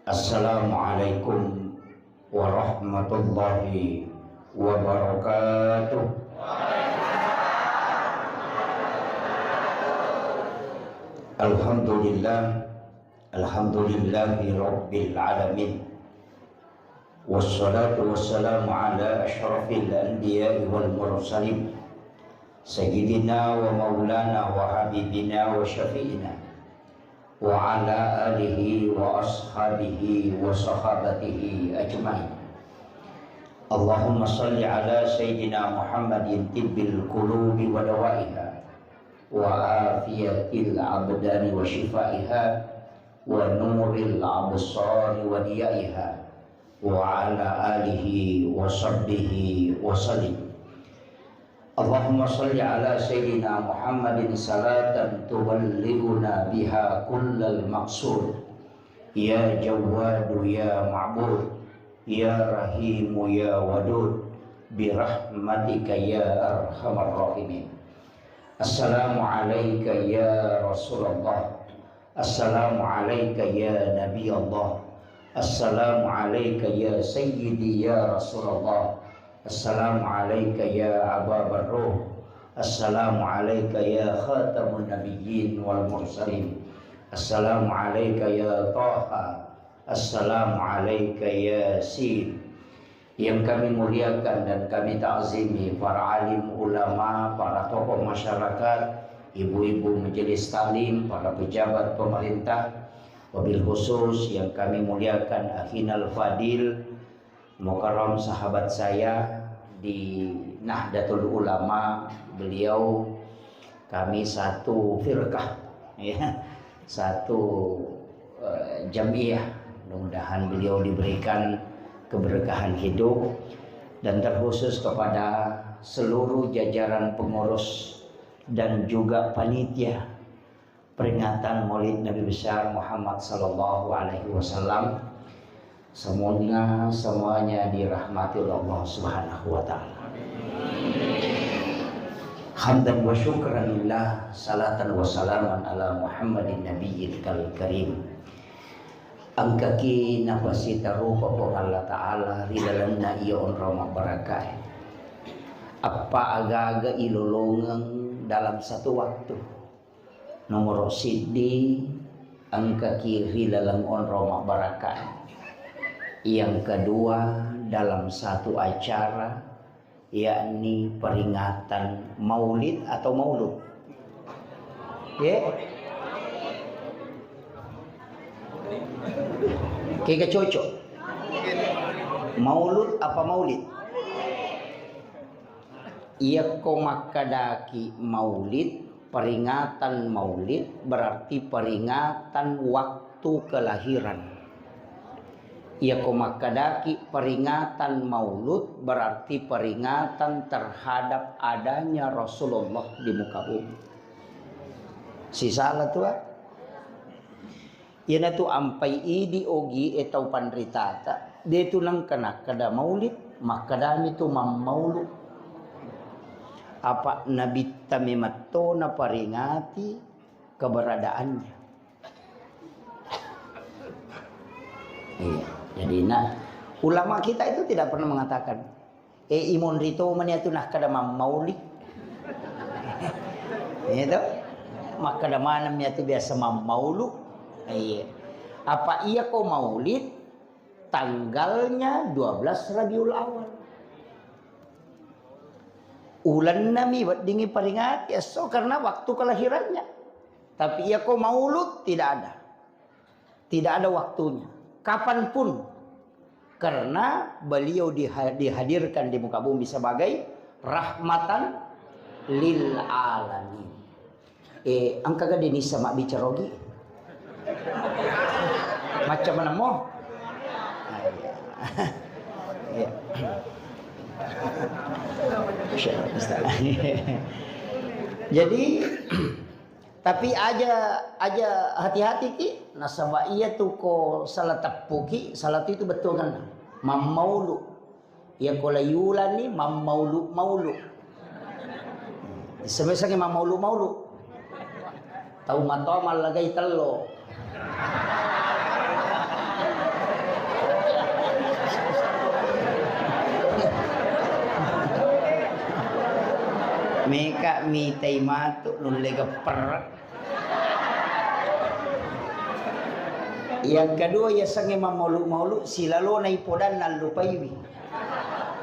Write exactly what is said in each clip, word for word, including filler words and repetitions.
Assalamualaikum warahmatullahi wabarakatuh. Alhamdulillah, alhamdulillahi rabbil alamin. Wassalatu wassalamu ala asyrafil anbiya'i wal mursalin, sayyidina wa maulana wa habibina wa syafi'ina, wa ala alihi wa ashabihi wa sahabatihi ajma'in. Allahumma salli ala sayyidina Muhammadin tibbil qulubi wa dawaiha, wa afiyatil abdani wa shifaiha, wa nuril absari wa diyaiha, wa ala alihi wa sahbihi wa sallim. Allahumma salli ala sayyidina Muhammadin salatan tuballighuna biha kullal maqsud. Ya Jawwadu ya Ma'bud, ya Rahimu ya Wadud, birahmatika ya arhamar rahimin. Assalamu alaika ya Rasulullah. Assalamu alaika ya Nabi Allah. Assalamu alaika ya Sayyidi ya Rasulullah. Assalamu alaika ya Aba Barruh. Assalamu alaika ya Khatamun Nabiyyin wal Mursalin. Assalamu alaika ya Taha. Assalamu alaika ya Yasin. Yang kami muliakan dan kami ta'zimi para alim ulama, para tokoh masyarakat, ibu-ibu majelis taklim, para pejabat pemerintah, wabil khusus yang kami muliakan Akhinal Fadil, Mukarram sahabat saya di Nahdlatul Ulama, beliau kami satu firqah, ya, satu, eh, jamiah. Mudah-mudahan beliau diberikan keberkahan hidup, dan terkhusus kepada seluruh jajaran pengurus dan juga panitia peringatan Maulid Nabi Besar Muhammad sallallahu alaihi wasallam. Semoga semuanya dirahmati oleh Allah Subhanahu wa Ta'ala. Hamdan wa syukran lillah, salatan wa salaman ala Muhammadin Nabiyil Karim. Engkaki napasitarupa Puang Allah Ta'ala ri lalenna iya onrong mabbarakai. Appa aga-aga ilolongeng dalam satu waktu. Nomoro siddi, engkaki ri laleng onrong mabbarakai. Yang kedua, dalam satu acara, yakni peringatan maulid atau maulud. Ye? Kega cocok? Maulud apa maulid? Iyakko makkedaki maulid, peringatan maulid, berarti peringatan waktu kelahiran. Iyako makkedaki peringatan maulud, berarti peringatan terhadap adanya Rasulullah di muka bumi. Sisala tu, ah? Iyanatu ampai idi ogi e tau panritata, de tu nengka nakkeda maulid, makkedami tu mammaulu. Apa nabitta memetto naperingati keberadaannya. Iya, jadi, nah, ulama kita itu tidak pernah mengatakan, "Eh, imonri to mani atu nakkeda mammauli." Iya to? Makkeda maneng mi atu biasa mammaulu. Iya. Apa iya ko maulid tanggalnya dua belas Rabiul Awal. Ulenna mi weddingi peringati esso karena waktu kelahirannya. Tapi iya ko maulud tidak ada. Tidak ada waktunya. Kapanpun. Karena beliau diha-, dihadirkan di muka bumi sebagai rahmatan lil alamin. Eh, engka ga denissa mabbicara ogi? Macam mana mo? Ah, iya. Iya. Jadi, tapi aja, aja hati-hati ki, nasaba iya tu ko salah teppu ki, salah tu itu betul kan. Mammaulu. Iya ko layulani mammaulu-maulu. Sebenarnya mammaulu-maulu. Tau matoa mallagai tello. Mitai matu nulle gepper. Yang kedua, yasengnge mammaulu-maulu, silalona ipodanna allupaiwi.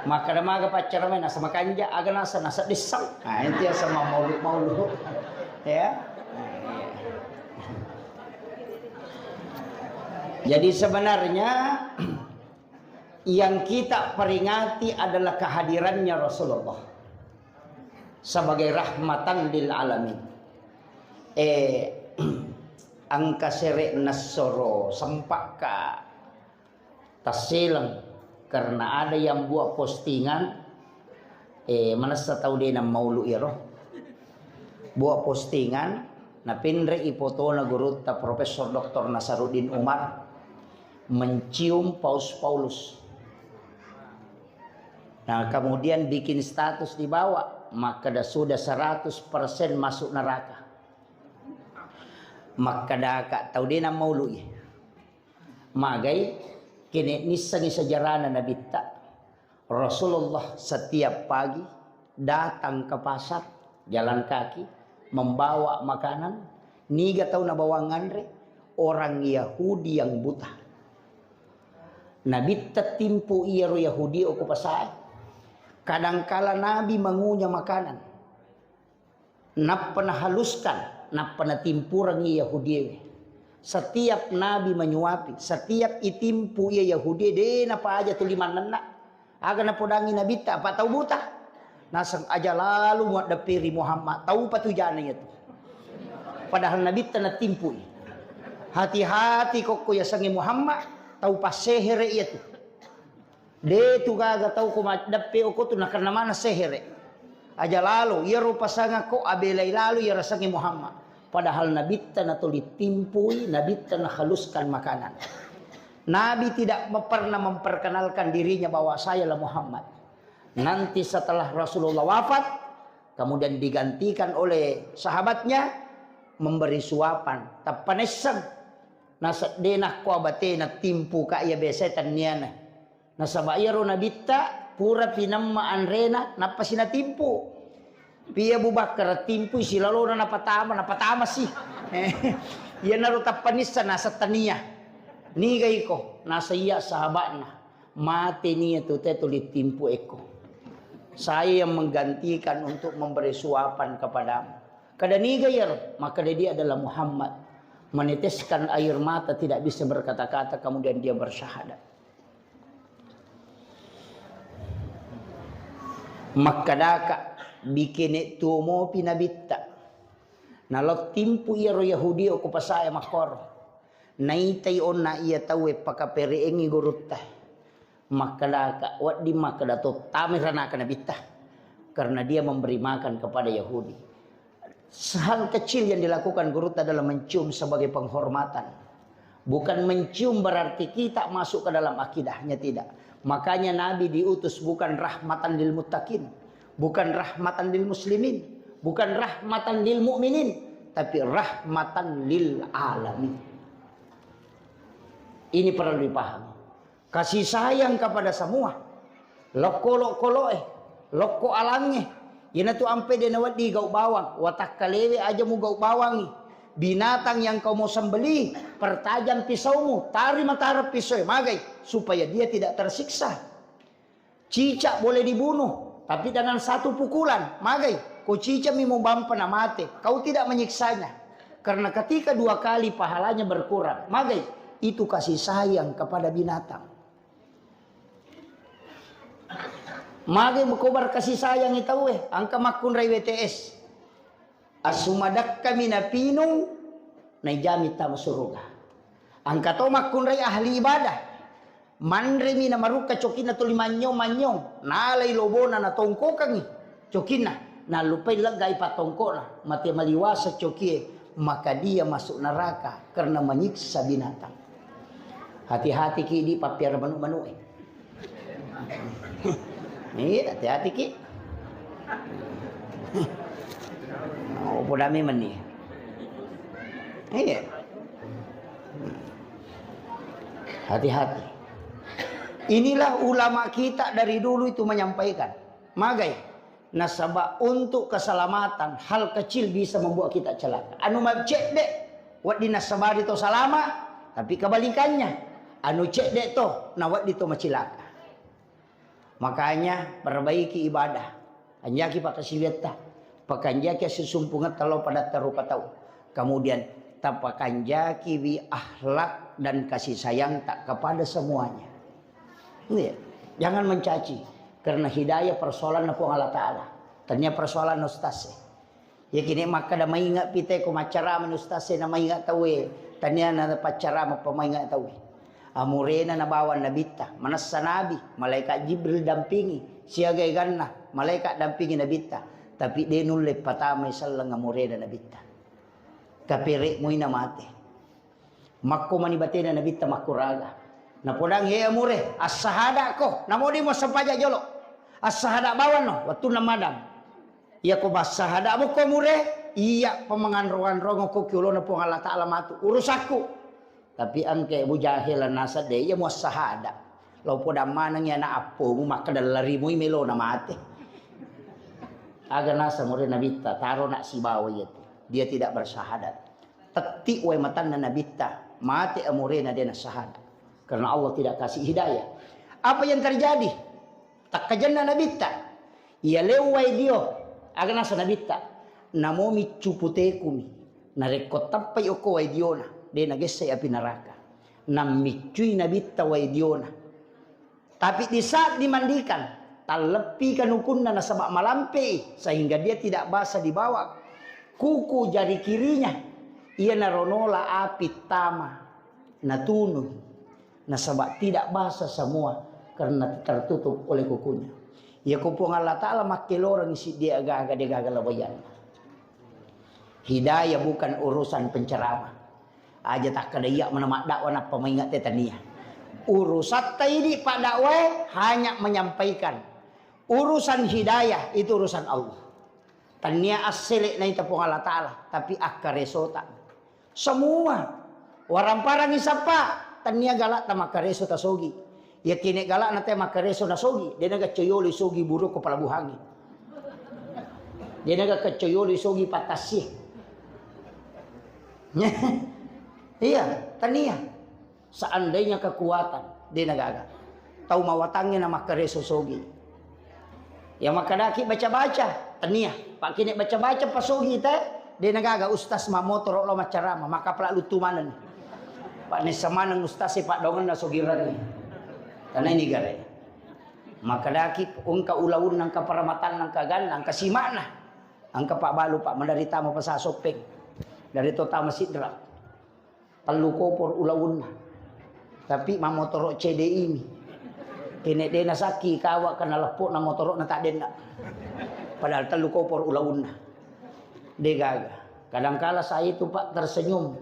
Makkeda maga paccaramae, nasa makanja, aga nasa, nasa dessang. Nah, itu yaseng mammaulu-maulu. Ya. Jadi sebenarnya yang kita peringati adalah kehadirannya Rasulullah sebagai rahmatan lil alamin. Eh, engka sere nassoro sempakka tasseleng karena ada yang buat postingan, eh, manessa tau de nammaulu iyaro. Buat postingan, napenre i fotona gurutta Profesor Doktor Nasaruddin Umar mencium Paus Paulus. Nah, kemudian bikin status di bawah, makkeda sudah seratus persen masuk neraka. Makkedaka tau de nammaului. Magai, kene nissengi sejarahna Nabitta. Rasulullah setiap pagi datang ke pasar, jalan kaki, membawa makanan. Niga tau nabawang anre? Orang Yahudi yang buta. Nabitta timpu iyaro Yahudi okko pasae. Kadangkala Nabi mangunya makanan. Nappa nahaluskan, nappa natimpurengngi Yahudiewe. Setiap Nabi menyuapi, setiap itimpu iya Yahudie, de napaja tuli mannenna. Aga napodangi Nabitta, apa tau buta? Naseng aja lalu muaddepperi Muhammad, tau patujana iyatu. Padahal Nabitta natimpui. Hati-hati kokko yasengnge Muhammad, tau passehere iyatu. De tu gaga tau ko maddeppe okko tu nakenna mana sehere. Aja lalo, iyaro pasangakko abelai lalo iya rasengnge Muhammad. Padahal Nabitta natuli timpui, Nabitta nahaluskan makanan. Nabi tidak me-, pernah memperkenalkan dirinya bahwa sayalah Muhammad. Nanti setelah Rasulullah wafat, kemudian digantikan oleh sahabatnya, memberi suapan. Tappanesseng. Naseddena ko abatena timpu ka iya biasa tenniana. Nasaba iyaro Nabitta pura pinemma anrena, nappa sinatimpu. Pi Abu Bakar timpui silalona napatama, napatamasi. Iyanaro tappanissa nasettania. Niga iko? Nasa iya sahabatna. Mate nia tu te tuli timpu ekko. Saya yang menggantikan untuk memberi suapan kepadamu. Kada niga iyaro? Makkeda dia adalah Muhammad. Meneteskan air mata, tidak bisa berkata-kata, kemudian dia bersyahadat. Makkedaka, bikene tuo mopi Nabitta. Nalao timpu iyaro Yahudi okko pasae makkoro. Naitai onna iya tauwe pakapere'engngi gurutta. Makkedaka, wedding makkeda to, tamai ranaka Nabitta. Karena dia memberi makan kepada Yahudi. Hal kecil yang dilakukan gurutta adalah mencium sebagai penghormatan. Bukan mencium berarti kita masuk ke dalam akidahnya, tidak. Makanya Nabi diutus bukan rahmatan lil muttaqin, bukan rahmatan lil muslimin, bukan rahmatan lil mu'minin, tapi rahmatan lil alamin. Ini perlu dipahami. Kasih sayang kepada semua. Lokko-lokko loe, lokko alangnge. Iyanatu ampe de nawedding gau bawang, watakkalewe aja mugau bawangi. Binatang yang kau mau sembelih, pertajam pisaumu, tari matara pisoe, magai, supaya dia tidak tersiksa. Cicak boleh dibunuh, tapi dengan satu pukulan, magai, ko cicakmi mubampa na mate, kau tidak menyiksanya. Karena ketika dua kali pahalanya berkurang, magai, itu kasih sayang kepada binatang. Mage mukobar kasih sayang i tauwe, engka makkunrai W T S. Asumadakkami napinung, naijami tama suruga. Engka to makkunrai ahli ibadah. Manremi namarukka cokinna tuli manynyong-manynyong, nalai lobona natongkokangi cokinna, nallupai leggai pattongkona, mate maliwasa cokie, maka dia masuk neraka karena menyiksa binatang. Hati-hati ki di pappiara manu-manu e. Iya, hati-hati ki. Oh, podami meni. Iya. Hati-hati. Inilah ulama kita dari dulu itu menyampaikan. Magai. Nasaba untuk keselamatan, hal kecil bisa membuat kita celaka. Anu macedde, wedding nassabari to salama, tapi kebalikannya, anu cedde to, na wedding to macilaka. Makanya, perbaiki ibadah. Kanjaki pakkasiwiatta. Pakanjaki assusumpungetta lao padatta rupa tau. Kemudian, tapakanjakiwi akhlak dan kasih sayangta kepada semuanya. Iya. Jangan mencaci. Karena hidayah persoalanna Puang Allah Ta'ala. Tania persoalanna ustaz e. Yakkini makkeda mainga pite ko maccarama ni ustaz e na mainga tauwe. Tania na paccarama pa mainga tauwe. Amurena nabawa nabitta, manessa nabi, malaikat Jibril dampingi, siaga eganna, malaikat dampingi nabitta, tapi de nulle patamai selleng amurena nabitta. Kapere muina mate. Makko mani batena nabitta makkuraga. Napodang, "He amure, assahada ko, namo de muassempajang jolo. Assahada bawanno, wettunna madang." Iya ko massahada mukko mure, iya pamanganro-anrongko ki olona Puang Allah Ta'ala matu. Urusakku. Tapi engka Abu Jahil nasa de iya muassahada. Lao podang manengi anak appomu makkeda larimui melona mate. Aga nasa mure nabitta, taro nak sibawa iya tu. Dia tidak bersyahadat. Tetti wae matanna nabitta, mate amurena de nassahada. Karena Allah tidak kasih hidayah. Apa yang terjadi? Takkajenna nabitta. Iya lewai dio, aga nasa nabitta. Namo miccu putekumi. Narekko tappai okko wai diona, de nagessai api neraka. Nammiccui nabitta wai diona. Tapi di saat dimandikan, talleppi kanukunna nasaba malampe, sehingga dia tidak basah dibawa kuku jari kirinya. Iya naronola api tama. Natunui. Nasaba tidak basah semua karena tertutup oleh kukunya. Iya ko Puang Allah Ta'ala makkeloreng siddi aga-aga de gaga lawayanna. Hidayah bukan urusan penceramah. Aja takkeda iya mana maddakwah nappa maingat te tania. Urusatta idi paddakwah hanya menyampaikan. Urusan hidayah itu urusan Allah. Tania assele naita Puang Allah Ta'ala, tapi akkaresota. Semua. Waramparangi sappa, tania galak ta makkareso tasogi. Yakkine galak na te makkareso nasogi, de naga coyoli sogi buru ko pelabuhangi. De naga keccoyoli sogi patassi. Iya, tania. Seandainya kekuatan, de nagaga. Tau mawatangnge na makkareso sogi. Ya makkedaki baca-baca, tania. Pakkine baca-baca pasogi te, de nagaga ustaz mamotoro lo maccarama, maka pelalu tu maneng. Pak nessa maneng ustaz e padongenna sogirangi. Karena ini gare. Makkedaki engka ulaunna, engka paramatanna, engka ganna, engka simakna. Engka pak balu pak madari tama pasa soppeng. Dari to tama sidra. Tellu kopor ulaunna. Tapi mammotoro C D I mi. Kene de nasakki kawa kena leppokna motoro'na taddenna. Padahal tellu kopor ulaunna. De gaga. Kadangkala saya itu, Pak, tersenyum.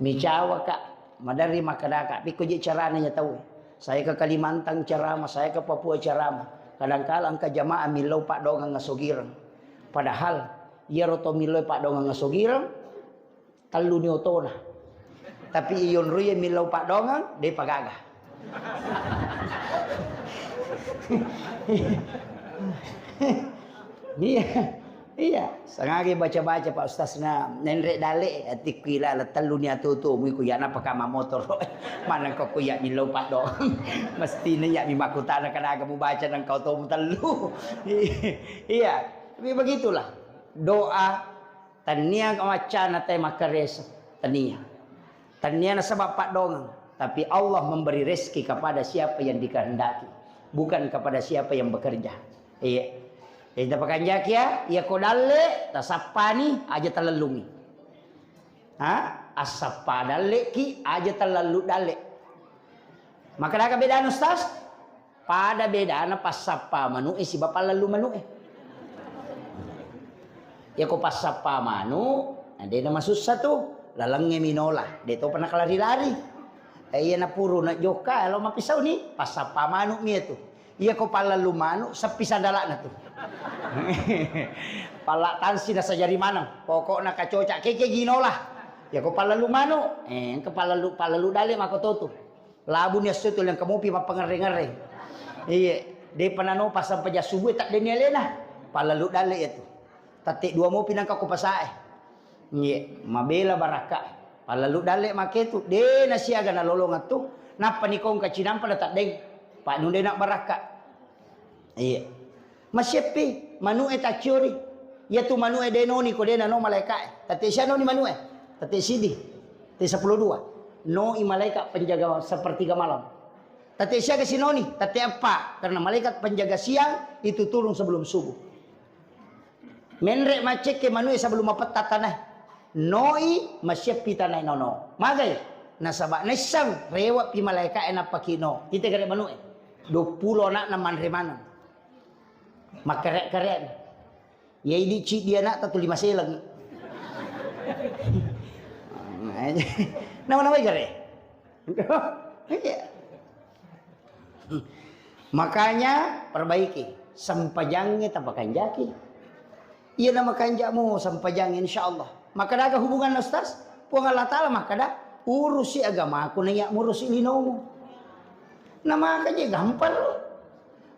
Micawa, Kak. Maderri makkedaka, pikko je carana ya tau. Saya ke Kalimantan ceramah, saya ke Papua ceramah. Kadangkala engka jamaah millau paddoangeng asogireng. Padahal iyaro to millau paddoangeng asogireng, tellu ni otona. Tapi iyonroi millau paddoangeng, depa gaga. Iya, iya. Sangage baca-baca, Pak Ustaz, na nenre dale, atikku ilala tellu ni atutu, muiku ya napa kama motoro. Maneng ko ku ya millau paddoangeng. Mestine ya mi makkutana kanaga mubaca nang kau tomu tellu. Iya, tapi begitulah. Doa Tania maccana te makkareso, tania. Tania nasaba paddoangeng, tapi Allah memberi rezeki kepada siapa yang dikehendaki, bukan kepada siapa yang bekerja. Iya. Jadi tapakanjaki ya, iya ko dalle, tasappani, aja talellungi. Ha? Assappa dalle ki, aja talellu dalle. Maka daga bedana, Ustaz? Pada bedana passappa manu'e siba pallellu manu'e. Yako passappa manu, na de namasussa tu, lalengnge minola, de topa nakalari-lari. Eh, iya napuru na jokka, lo mapisau ni, passappa manu mi tu. Iya ko pallellu manu, seppi sandalana tu. Palla tansi na sajari maneng, pokokna kacoca, keke ginola. Iya ko pallellu manu, eh, engka pallellu, pallellu dale mako totu. Labuni esso tu lengka mopi mappangerre-ngerre. Iye, depa nano pasang pajak subuh tak deni alena. Pallalu dalle' iyatu. Tette' dua mopi nangka ko pasae. Iye, mabela barakka'. Pallalu dalle' make tu, de' nasiaga nalolongeng tu. Nappa nikongka cinampa na taddeng. Padunde na barakka'. Iya. Masieppi manu'e tacciori. Iyatu manu'e de' noni ko de' nano malaeka'e. Tette' sia noni manu'e. Tette' sidi. Tette' seppulo dua. Noi malaikat penjaga sepertiga malam. Tette' siaga sinoni, tette' eppa, karena malaikat penjaga siang itu turun sebelum subuh. Menre' maccekke manu'e sebelum mapetta tanae. Noi masieppi tanae nono. Magai? Nasaba' naisseng rewe'pi malaeka'e nappaki no. Ite gare' manu'e. Duappulo ana'na manre maneng. Makkare'-kare'na. Iya idi' ciddi ana'ta tuli maseleng. Nama-namai gare'. Iya. Makanya perbaiki sempajangnge tapakanjaki. Iya namakanja'mu sempajangnge insyaallah. Makkadaga hubunganna Ustaz? Puang Allah Ta'ala makkada, urusi agamaku naiya murusi linomu. Namaka je gampang lo.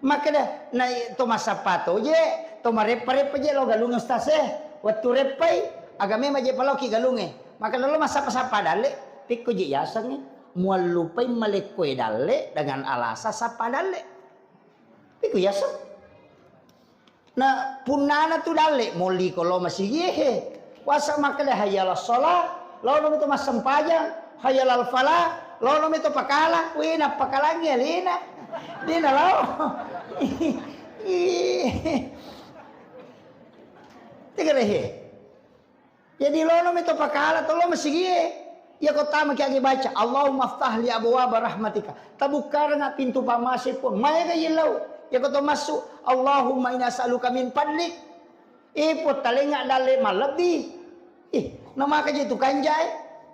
Makkeda, na to massappa to je, to mareppa-reppa je lo galungnge Ustaz e. Wettu reppai, aga memang je paloki galungnge. Makkeda lo massappa-sappa dalle', pikku je yasengnge. Muallupai malekko e dalle' dengan alasan sappa dalle'. Pikku yaseng. Na punnana tu dalle' molli ko lo masigi e he. Wasa makkeda hayya 'alas shalah, lono mi to massempajang, hayya 'alal falah, lono mi to pakala, we nappakalangi alena. De' nalao. Tegere he. Jadi lono mi to pakala, to lo masigie. Iya ko tama ki agi baca, "Allahumma ftah li abwaba rahmatika." Tabukkareng pintu pamase pun. Maega yellau. Iya ko to massu, "Allahumma inna as'aluka min fadlik." Eh, pun talenga dalle malebbi. Ih, namaka je tu kanjai.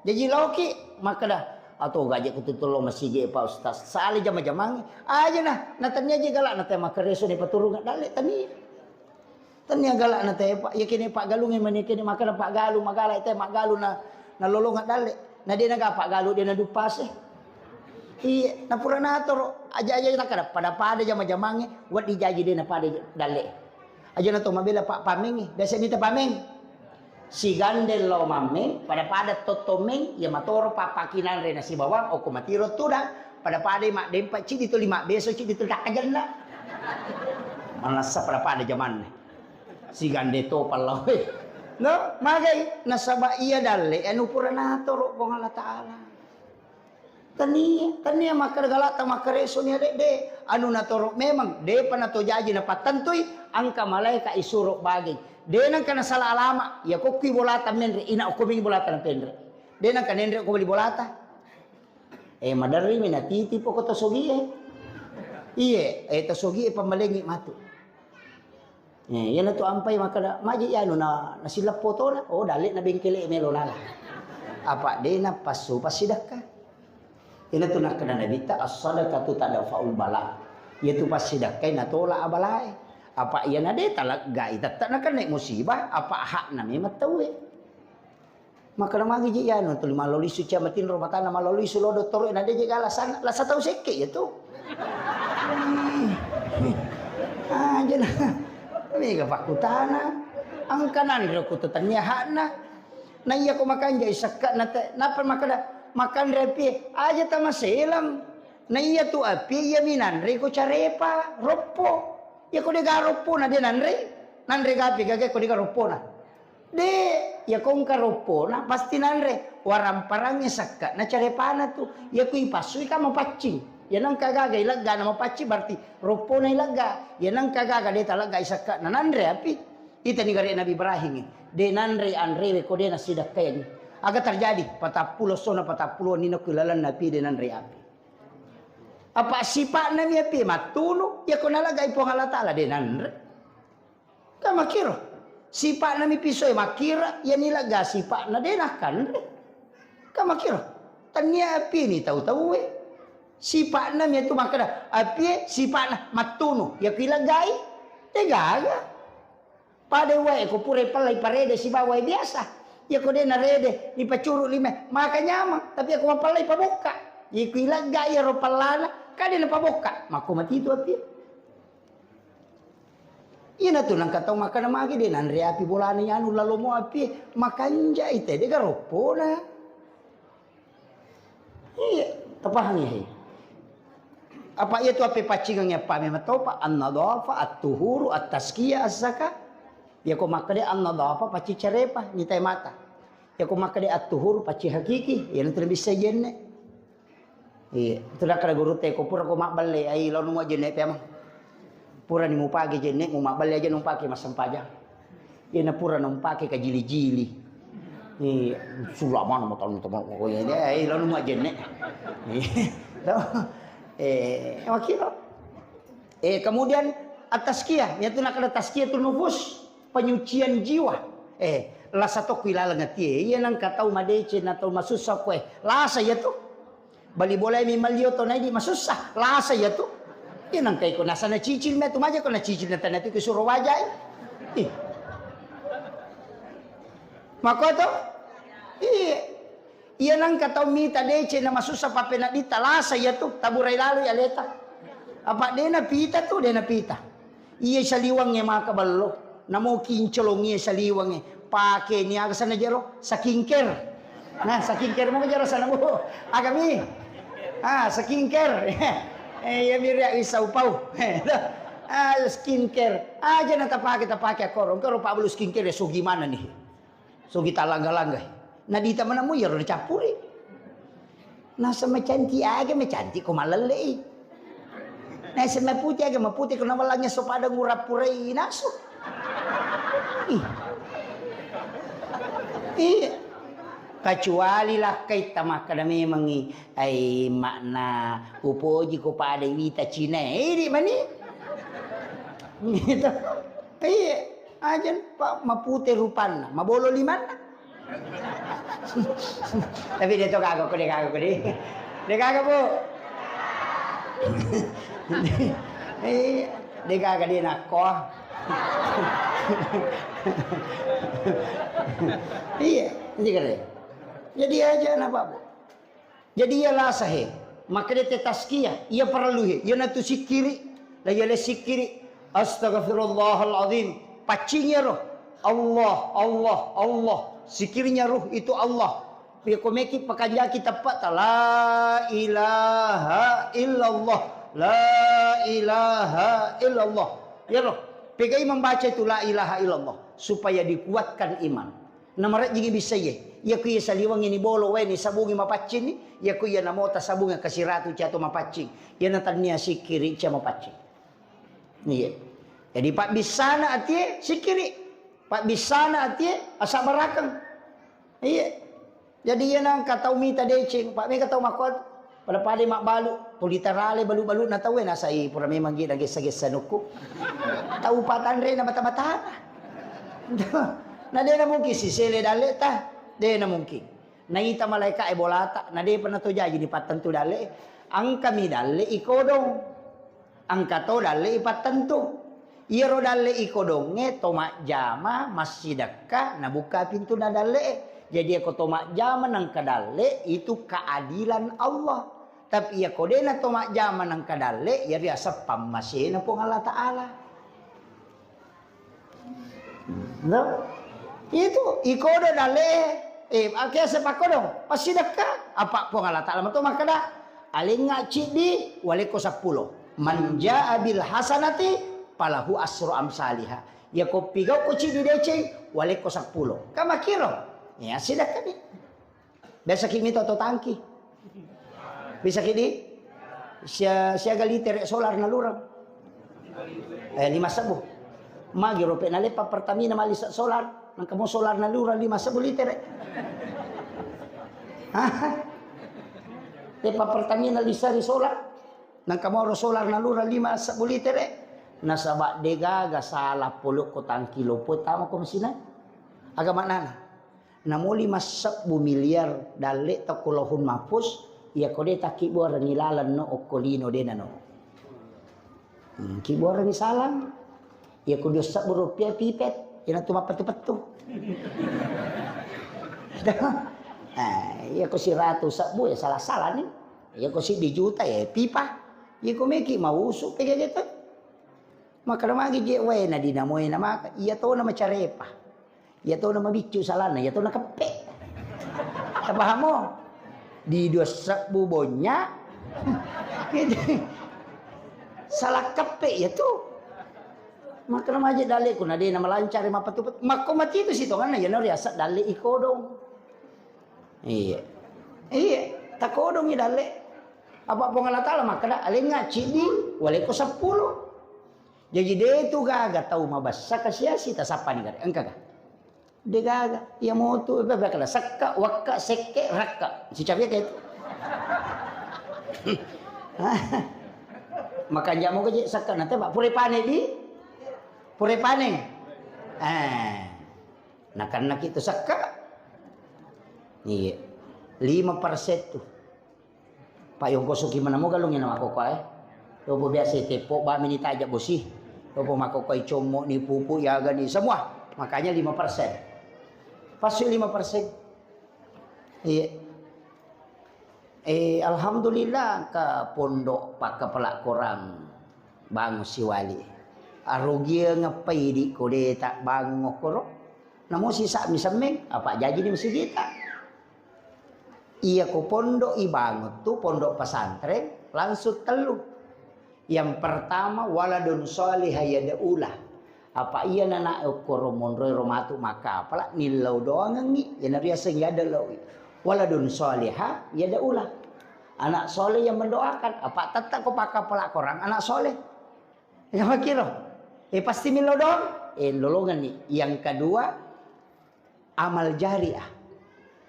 Jaji loki, makkeda, "Atau gaje ku tu lo masigie Pak Ustaz. Sale jama-jamangi." Aja nah, na tania je galak na tema kereso ni paturunga dalle tania. Tania galak na te, Pak. Iya kene Pak galunge mani kene makkeda Pak galu, magala te Mak galu na, na lolonga dalle. Na de naga Pak galu de na dupase. Iya, na pura natoro aja-aja takkada pada-pada jama-jamange, waddi jaji de na pada dalle. Aja na to mabela Pak pamengi, biasa nita pameng. Sigande lo mammeng, pada-pada totto meng, iya matoro Pak pakinanre na sibawang, okko matiro tudang, pada-pada mak dempa cidi tuli mak beso cidi tuli takkajenna. Manassa pada-pada jamanne. Sigande to pallawe. No, magai nasaba iya dalle anu pura natoro Puang Allah Ta'ala. Tania, tania makkeda galakta makkareso nia de, de. Anu natoro memang depa nato jaji napattentui angka malaika isuro bagi. De nangka nasala alama, iya kokkui bolata menre, ina okko mini bolata napenre. De nangka nenre ko beli bolata. Eh, maderri mi natiti poko to sogie. Iye, eh, to sogie pammalengi matu. Eh, iyana tu ampai makkeda, "Maji anu na, nasileppo tona." Oh, dalle na bengkele melo nala. Apa de na passu passidakka. Iyana tu nakkeda Nabitta, "As-sadaqatu tadfa'ul bala." Iya tu passidakkai natola abalae. Apa iyana de taleggai tette nakenna musibah, apa hakna memang tauwe. Makkeda magi ji anu tuli mallo lisu cia matinro matanna mallo lisu lo dottoro na de je gala sana, lasa tau sekke ya tu. Ah, jena. Mega pakkutana. Angka nanre ko tu tania hakna. Na iya ko makanja isakka na te, napa makkeda makanre api aja tama selang. Na iya tu api iya minanre ko carepa, roppo. Iya ko de ga roppo na de nanre. Nanre gapi gaga ko de ga roppo na. De, iya ko engka roppona pasti nanre. Waramparangnge sakka na carepana tu. Iya ku ipassui ka mapaccing. Iya nengka gaga ilegga na mapaccing berarti roppona ilegga. Iya nengka gaga de talegga isakka na nanre api. Itani gare Nabi Ibrahim. De nanre anrewe ko de nasidakkaini. Aga terjadi? Patappulo sona patappulo nino ku lalenna api de nanre api. Apa sipa'na mi api mattunu, iya ko naleggai Puang Allah Ta'ala de nanre. Ka makkiro. Sipa'na mi pisoe makkira, iya nilegga sipa'na de nakkanre. Ka makkiro. Tania api ni tau-taue. Sipa'na mi tu makkeda, apie sipa'na mattunu, iya ku ileggai. De gaga. Pada wae ko pura pellai parede sibawa wae biasa. Iya ko de narede, ni pacuru lima, maka nyamang. Tapi iya ko mapellai pabokka. Iya ku ilegga iya ro pellana, ka de napabokka. Makko matitu api. Iyanatu nangka tau makkeda magi de nanre api bolana anu lalomo api, makanja ite de garoppona. Iya, tapahang ya. Apa iya tu ape paccingeng ya pame matopa, an-nadhafa, at-tuhuru, at-tazkiyah, az-zakah. Ya ko makkeda an-nadhafa pacci carepa, nyitai mata. Ya ko makkeda at-tuhuru pacci hakiki, iyanatu lebih sejenne. Iya, itu nakkeda gurutta ko pura ko mabballe, ai laonu mua jenne' pemeng. Purani mupake jenne' mu mabballe aja numpake massempajang. Iya na pura numpake kajili-jili. Iya, sula mana mata teman ko ya, ai laonu mua jenne'. Iya. Tuh. Eh, wakilo. Eh, kemudian at-tazkiyah, yaitu nakkeda tazkiyatul nufus, penyucian jiwa. Eh, lasa tokko ilaleng atie, iya nangka tau madeceng na tau masussa koe. Lasa iya tu. Bali bolai mi malio to naidi masussa, lasa iya tu. Iya nangka iko nasana cicil me tu maja ko na cicil na tanah tu ke suruh wajai. Ih. Mako to? Iya. Iya nangka tau mita deceng na masussa pappeneddita lasa iya tu, taburai laloi aleta. Apa de napita tu, de napita. Iya saliwangnge maka ballo. Namo kincolong iya saliwangnge. Pake ni aga sana jero? Skincare. Nah, skincare mo jero sana, Bu. Agami. Ah, skincare. Eh, iya miriak wisa upau. Ah, skincare. Aja na tapake, tapake akoro. Engka ro pabbalu skincare ya so gimana nih? Sogi talangga-langga. Na dita manamu iyaro nacappuri. Nasa macanti aga, macanti ko malellei. Nasa maputi aga, maputi ko nawallangi so pada ngurappurai nasu. Ih. Iya. Kecuali lakkai tamakkada memangi ai makna upoji ko pada wita Cina. Ini mani. Gitu. Iya. Aja pa mapute rupanna, mabolo limanna. Tapi de to gaga ko, de gaga ko, de. De gaga, Bu. Eh, de gaga de nakko. Iya, jadi kare. Jadi aja na, Pak, Bu. Jadi iya lasa he, makkeda te tazkiyah, iya parellu he, iyanatu sikkiri, la iya le sikkiri, astagfirullahal azim, paccingi ro, Allah, Allah, Allah, sikkirinya ruh itu Allah. Iya ko meki pakanjaki teppa'ta, la ilaha illallah, la ilaha illallah. Iyaro, pegai membaca itu la ilaha illallah supaya dikuatkan iman. Namarejjingi bissaiye. Iya ku iya saliwengngi ni bolo wae ni sabungi mapaccinni, iya ku iya namota sabungi kasiratu cato mapaccing. Iya na tannia sikkiri cia mapaccing. Iya. Jadi pabbissana atie sikkiri. Pabbissana atie asabbarakeng. Iya. Jadi iya nangka tau mita deceng, Pak, mega tau makkuat. Pada-pada mabbalu, tuli tarale balu-balu na tauwe nasai pura memang gina gessa-gessa nukku. Tau patanre na bata-bata. Na dena mungkin sisele dalle ta, dena mungkin. Naita malaika e bolata, na depa na to jaji ni pattentu dalle. Angkami dalle ikodong. Angka to dalle ipattentu. Iyaro dalle ikodongnge to majjama massidekka nabukka pintunna dalle e. Jadi iyako to majjama nangka dalle itu keadilan Allah. Tapi iyako dena to majjama nangka dalle, iyari aseng pammasena Puang Allah Ta'ala. No? Itu ikodo dalle e, eh, ake sepakkodo, passidekka, apa Puang Allah Ta'ala mato makkeda, alengnga ciddi, walekko seppulo. Man jaa bil hasanati, falahu asru amsaliha. Iya ko pigau ko ciddi deceng, walekko seppulo. Kamakiro, ya sidekka ni. Biasa ki mito to tangki. Bisa ki di? Sia-, siaga litere solar nalurang. Eh, lima sebbu. Magi rope naleppa Pertamina mali se-, solar, nangka mo solar nalurang lima sebbu litere. Hah? Leppa Pertamina lisari solar, nangka moro solar nalurang lima sebbu litere. Nasaba degaga salah polokko tangki lopo tama ko mesinna. Aga maknana? Namoli massebbu miliar dalle tokko Lauhul Mahfuz, iyako de takkibbuarengngi laleng no okko lino de nano. Hmm, kibbuarengngi salang. Iyako dua sebbu rupiah pipet, iyanatu mappettu-pettu. Eh, iyako siratu sebbu ya salah-salah ni. Iyako siddi juta ya pipa. Iyako meki mausu pegege to. Makkeda magi je wae na dinamoe na maka, iya tona macarepa. Iya tona mabiccu salana, iya tona keppe. Tapahamo? Di dua sebbu bonya. Gitu. Salah keppe iya tu. Makkeda magi dalle ku na de na malancare mapatu-patu. Makko mati itu sitonganna iya na riaseng dalle ikodong. Iya. Iya, takodongi dalle. Apa Puang Allah Taala makkeda, "Alengnga ciddi, waleko seppulo." Jaji de tu gaga tau mabessa kasiasi tasappani gare. Engkaga? De gaga. Iya motu, bebe kala sekka, wakka, sekke, rakka. Sicabe ke itu. Makanja moga je sekka nate, Pak. Pure pane di? Pure pane. Eh. Nakanna ki tu sekka. Iya. Lima persen tu. Pak yongko suki mana moga lungi nama koko eh. Lobo biasa tepo ba mini taja bosi. Lobo makoko commo ni pupu yaga ni semua. Makanya lima persen. Pas lima persen. Iya. Eh, alhamdulillah, engka pondok pakkapala Korang bangun siwali. Arugiang ngeppai idi ko de tak bangun okkoro. Namo sisa mi semmeng, apa jaji di masigita. Iya ko pondok ibangun tu pondok pesantren langsung tellu. Yang pertama, waladun shalihah yad'ulah. Apa iya nana okkoro monroi ro matu makkapala nillau doangengngi, iyana riaseng yad'ulah. Waladun shalihah yad'ulah. Anak soleh yang mendoakan. Apa tetap ko pakkapala Korang anak soleh. Ya makiro. Eh pasti millau doang. Eh lolongenni. Yang kedua, amal jariah.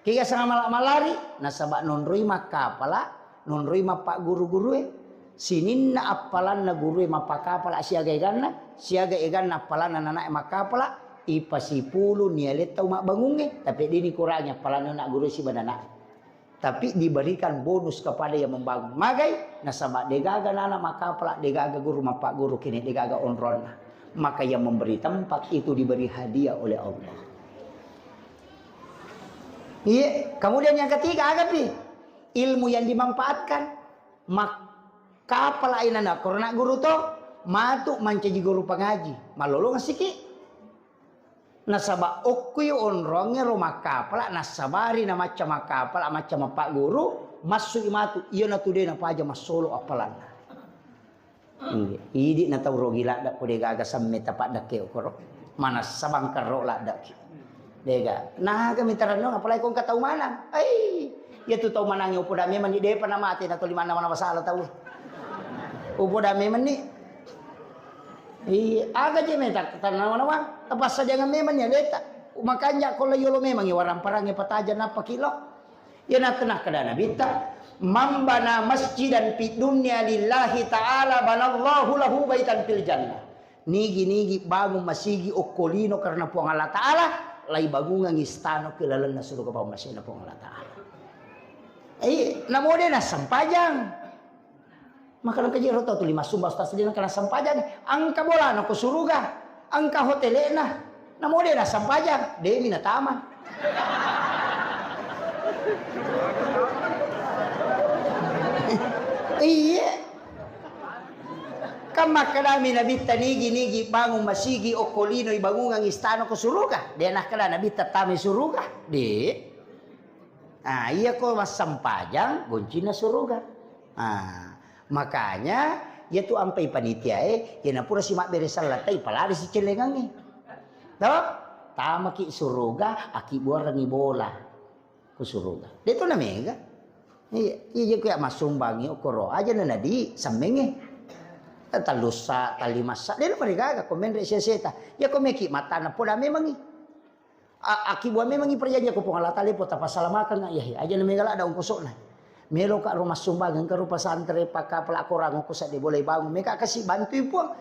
Kega sang amal-amal lari, nasaba nonroi makkapala, nonroi mappagguru-gurue. Sininna appalanna gurue mappakapala siaga eganna, siaga eganna appalanna nanae makkapala, ipasipulu niale tau mabbangungnge, tapi dini kurangi appalanna anak gurue siba nanae. Tapi diberikan bonus kepada yang membangun. Magai, nasaba degaga nana makkapala, degaga guru mappagguru kini, degaga onronna. Maka yang memberi tempat itu diberi hadiah oleh Allah. Iya, kemudian yang ketiga, agapi ilmu yang dimanfaatkan. Makkapala inana korona guru to, matu mancaji guru pangaji. Malolong siki. Nasaba okkui onrongnge ro makkapala, nassabari na macca makkapala, macca mappagguru, massui matu, iyana tu de napaja massolo appalanna. Idi na tau rogi ladda ko degaga semme tapaddakke okoro. Manassa bangkarro laddaki. Dega. Naga mitaranno apalagi ko engka tau manang. Ai, iya tu tau manangnge upoda memang ni depa namate na toli manna mana masalah tau. Upoda memang ni. Iya, aga je meta tanna mana tapassajangan memang ni aleta. Makanja ko la yolo memang i warang parangnge pataja nappa kilo. Iyana tenna kada Nabitta, "Man bana masjidan fid dunya lillahi ta'ala banallahu lahu baitan fil jannah." Nigi-nigi bangun masigi okko lino karena Puang Allah Ta'ala, lai bangungang istana ke lalenna suruga bawang masena Puang Allah Ta'ala. Eh, namo de nassempajang. Maka engka jero tau tuli massumba ustaz, de nengka nassempajang, engka bolana ko suruga, engka hotele'na, namo de nassempajang, de mi natama. Iya. Kan makkedami Nabitta nigi-nigi bangun masigi okko lino ibangungang istana ko suruga. De nakkeda Nabitta tami suruga. De. Ah, iya ko massempajang goncinna suruga. Ah, makanya iya tu ampai panitiae, iya napura si mabbere sallatai palari si celengangnge. To? Tamaki suruga, aki buarengi bola. Ku suruga. De to na mega. Iya, iya je ku ya massumbangi okoro aja na nadi semmengnge. Tallussa, talimassa, de lo marigaga ko menre sia-siata. Iya ko meki matana poda memangi. A-, akibua memangi perjanjian ko Puang Allah Ta'ala, po tapasalamakeng, iya, iya, aja na mega ladda ongkosokna. Meloka ro massumbang, engka ro pesantren, pakkapala korang, ongkosa de boleh bangun. Mega kasi bantui Puang.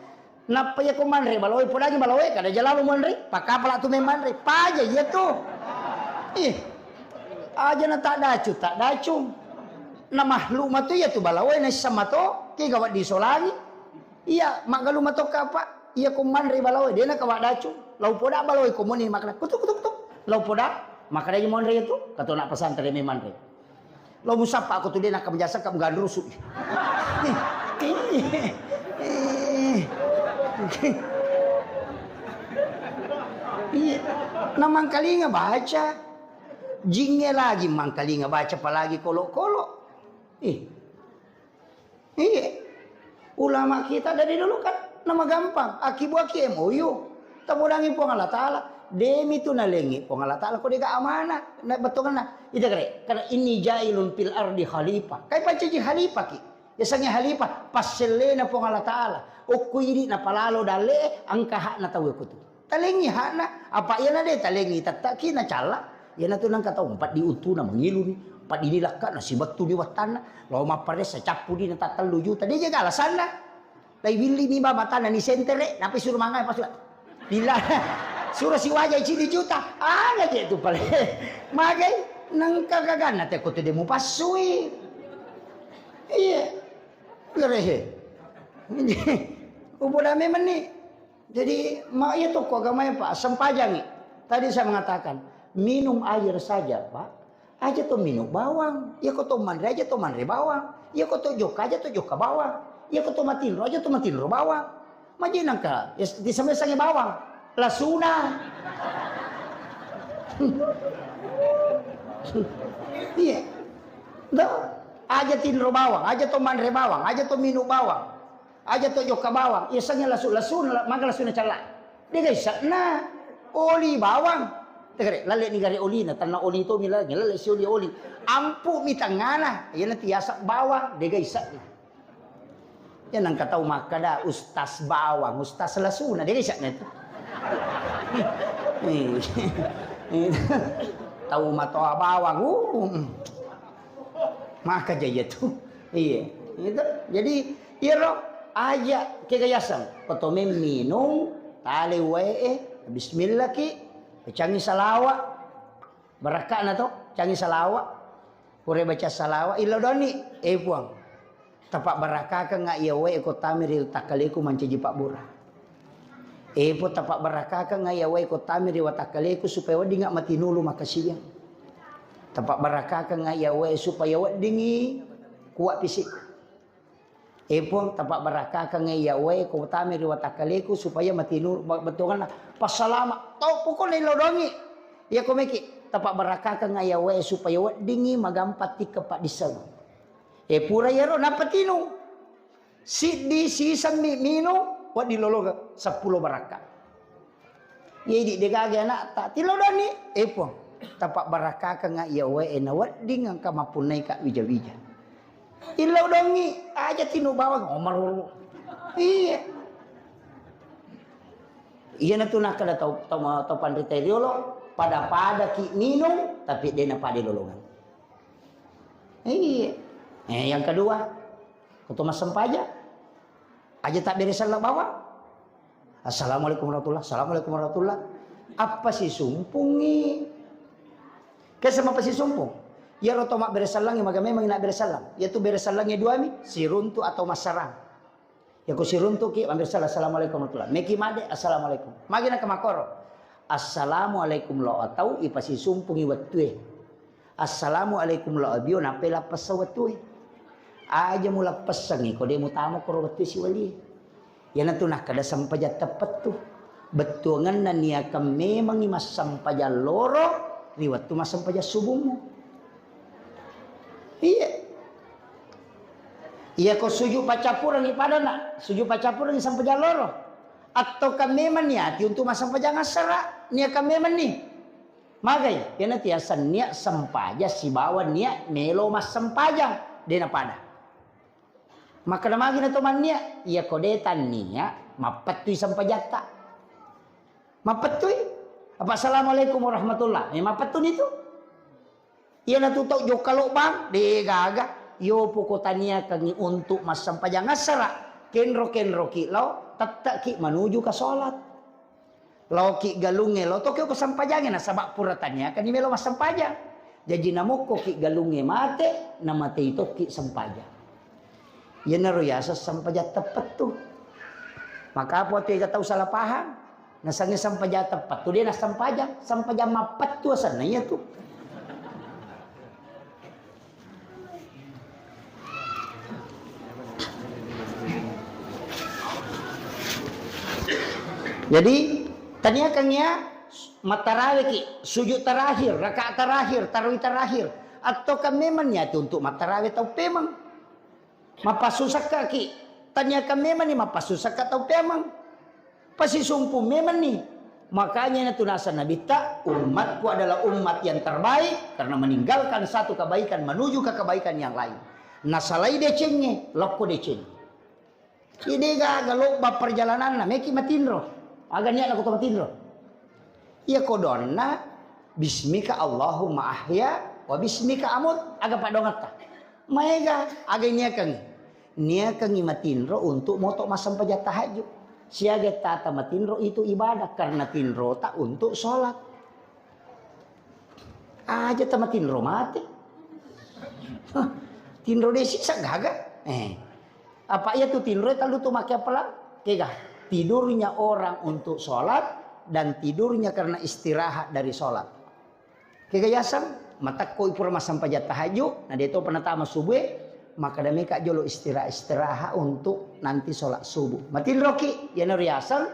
Nappa iya ko manre balawe, podangi balawe, kada jalalu manre, pakkapala tu memanre. Paja iya tu. Ih. Aja na tak dacu, tak dacu. Na makhluk matu iya tu balawe, na issa mato, kega waddi solangi. Iya, maggalu mato kapa. Iya ko manre balawe, de na kawa dacu. Lau poda balawe ko moni makna kutuk, kutuk, kutuk. Lau poda, makna iya monre itu, kato nak pesantren memanre. Lo musappa ko tu de na kam jasa kam gandrusu. Iya. Na mangkalinga baca. Jingnge lagi mangkalinga baca, apalagi kolo-kolo. Ih. Iya. Ulama kita dari dulu kan nama gampang. Akibuaki M O U. Tapodangi Puang Allah Ta'ala. Demi tu nalengi Puang Allah Ta'ala. Kau dega amanah. Na betonganna. Ita kare. Karena inni jailun fil ardi khalifah. Kai pancaji khalifah ki. Yasengnge halifah, passellena Puang Allah Ta'ala. Okko idi napalalo dalle, engka hakna tau okko tu. Talengi hakna, apa iyana de talengi tettaki nacalla. Iyana tu nengka tau empat di utuna mengiluni, empat di lakka nasibettu di wattanna. Lao mapparessa cappu di na tattellu juta. De jaga alasanna. Lai willi mi ba matanna ni sentere, napi suru mangai pas Bila suro siwajai cili juta, aga je tu pale. Magai nengka gaganna te ko tu de mupassui. Iya. Gerehe. Upoda memang ni. Jadi ma iya to ko agama ya Pak, sempajangi. Tadi saya mengatakan minum air saja Pak. Aja to minum bawang, iya ko to manre aja to manre bawang, iya ko to jokka aja to jokka bawang, iya ko to matinro aja to matinro bawang. Maji nangka, ya, disambe-sambe bawang, lasuna. Iya. Do, aja tinro bawang, aja to manre bawang, aja to minum bawang. Aja to jokka bawang, iya sengnge lasu-, lasuna, maga lasuna cella. Dega issenna oli bawang. Tegare, lalle ni gare olina, tanna oli to mi lagi, lalle si oli, oli. Ampu mi tengana, iya nanti yasa bawang, dega issenna. Ya nangka tau makkada ustaz bawang, ustaz lasuna, dega issenna itu. Tau matoa bawang, uh. Maka jaya tu. Iya, itu. Jadi iyaro aja kega yaseng. Koto memminung, tale wae, bismillah ki, pecangi salawa. Barakkana to, cangi salawa. Pura baca salawa, illa doni, eh Puang. Tapa barakakang iya wae ko tami ri takkaleku mancaji pabbura. Eh Puang, tapa barakakang iya wae ko tami ri watakkaleku supaya weddinga matinulu makasiwiang. Tapa barakakang iya wae supaya weddingi kuat fisik. Eh Puang, tapa barakakang iya wae ko tami ri watakkaleku supaya matinu ba-, bettuanganna passalama. Tau pokokna illa dongi. Iya ko meki, tapa barakakang iya wae supaya weddingi magampa tikka paddisseng. Eh pura iyaro nappa tinu. Siddi sisemmi minung, wedding lologa seppulo barakka. Iya idi degaga anakta, tilodani, eh Puang, tapa barakakang iya wae na wedding engka mappunnai ka wija-wija. Illau dongi aja tinu bawang, oh, maruru. Iya. Iya natu nakkeda tau, tau, tau panrita riolo, pada-pada ki minung, tapi dena pada lolongan. Iya. Eh, yang kedua, koto massempajang. Aja tabbere selleng bawang. Assalamualaikum warahmatullah, assalamualaikum warahmatullah. Apa sisumpungi? Kesa mapa sisumpung? Iyaro to mabbere sellengnge maga memang nabbere selleng. Iyatu bere sellengnge duami, siruntu atau massarang. Yako siruntuki, mabbere selleng, assalamualaikum warahmatullah. Meki made, assalamualaikum. Magi naka makoro. Assalamualaikum lo atau ipasisumpungi wettue. Assalamualaikum lo abio, nappa lappessa wettue. Aja mulappessangi ko de mutama koro wettue siwali. Iyanatu nakkeda sempajang teppettu. Bettuangenna niakang memangi massempajang loro ri wettu massempajang subummu. Iya. Iya ko suju paccappurengi padana, suju paccappurengi sempajang loro. Atau kan memang niati untuk massempajang assara, niakang memang ni. Magai, kena tiaseng niat sempajang sibawa niat melo massempajang, dena pada. Makkeda magi na to mannia, iya ko de tannia, mappettui sempajatta. Mappettui. Apa assalamualaikum warahmatullah. Eh, mappettuni tu. Iyanatu tau jokka lobbang, de gaga. Yo poko taniakengngi untuk massempajang assara. Kenro-kenroki lao, tetteki manuju ka sholat. Laoki galungnge, lao toki ko sempajangnge, nasaba pura taniakenni melo massempajang. Jaji namokkoki galungnge mate, namatei tokki sempajang. Iyanaro yaseng sempajang teppettu. Maka apa tu ega tau salah paham? Nasengnge sempajang teppettu, de nassempajang. Sempajang mappettu asenna iyatu. Jadi, taniakang iya mattaraweki, sujud terakhir, rakaat terakhir, tarawih terakhir. Atau kan memang niati untuk mattarawe tau pemeng. Mapassusakkaki, taniakang memang ni mapassusakka tau pemeng. Pasisumpu memang ni. Makanya itu nasa Nabitta, "Umatku adalah umat yang terbaik karena meninggalkan satu kebaikan menuju ke kebaikan yang lain." Nasalai decengnge, lokko deceng. Ide gaga lobba perjalananna, meki matinro. Aga niatna ko to matinro? Iya kodonna, "Bismika Allahumma ahya wa bismika amut." Aga padongetta? Maega, aga niakangi? Niakangi matinro untuk moto massempajang tahajud. Siaga tata matinro itu ibadah, karena tinrota untuk sholat. Aja tamatinro mate. Hah, tinro desi sa gaga. Eh. Apa iya tu tinro tallu tu make apalang? Kega. Tidurnya orang untuk sholat dan tidurnya karena istirahat dari sholat. Kega yaseng, matakko ipura massempajang tahajud, na deto penatama subuh, maka dameka jolo istirahat, istirahat untuk nanti sholat subuh. Matinroki, yana riaseng,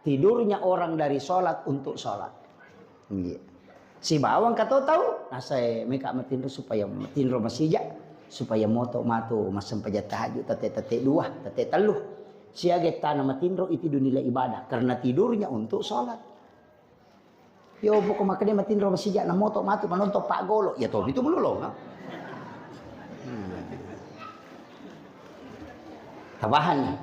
tidurnya orang dari sholat untuk sholat. Iya. Sibawa engka to tau, nasae meka matinro supaya matinro masija, supaya moto matu massempajang tahajud tette-tette dua, tette tellu. Siaga tana matinro itu dinilai ibadah karena tidurnya untuk sholat. Yo poko makkeda matinro masija na moto matu manonton paggolo, ya to itu melulu, no? Hmm. Tabahan ni.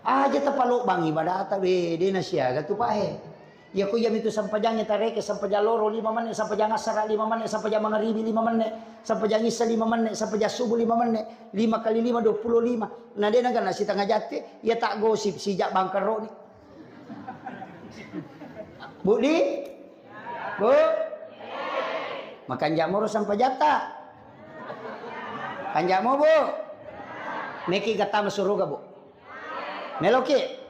Aja tapalobbangi ibadata, we, de nasiaga tu pahe. Iya ko iyami tu sampajangnge tareke, sampajang loro lima menit, sampajang assara lima menit, sampajang mangaribi lima menit, sampajang issa lima menit, sampajang subuh lima menit, lima kali lima, dua puluh lima. Na de naga na sitengah jatte, iya tak gosip sijak bangkeroni. Bu di? Bu? Makanjak moro sampajatta? Kanjak mo, Bu? Meki gattama suruga, Bu? Meloki?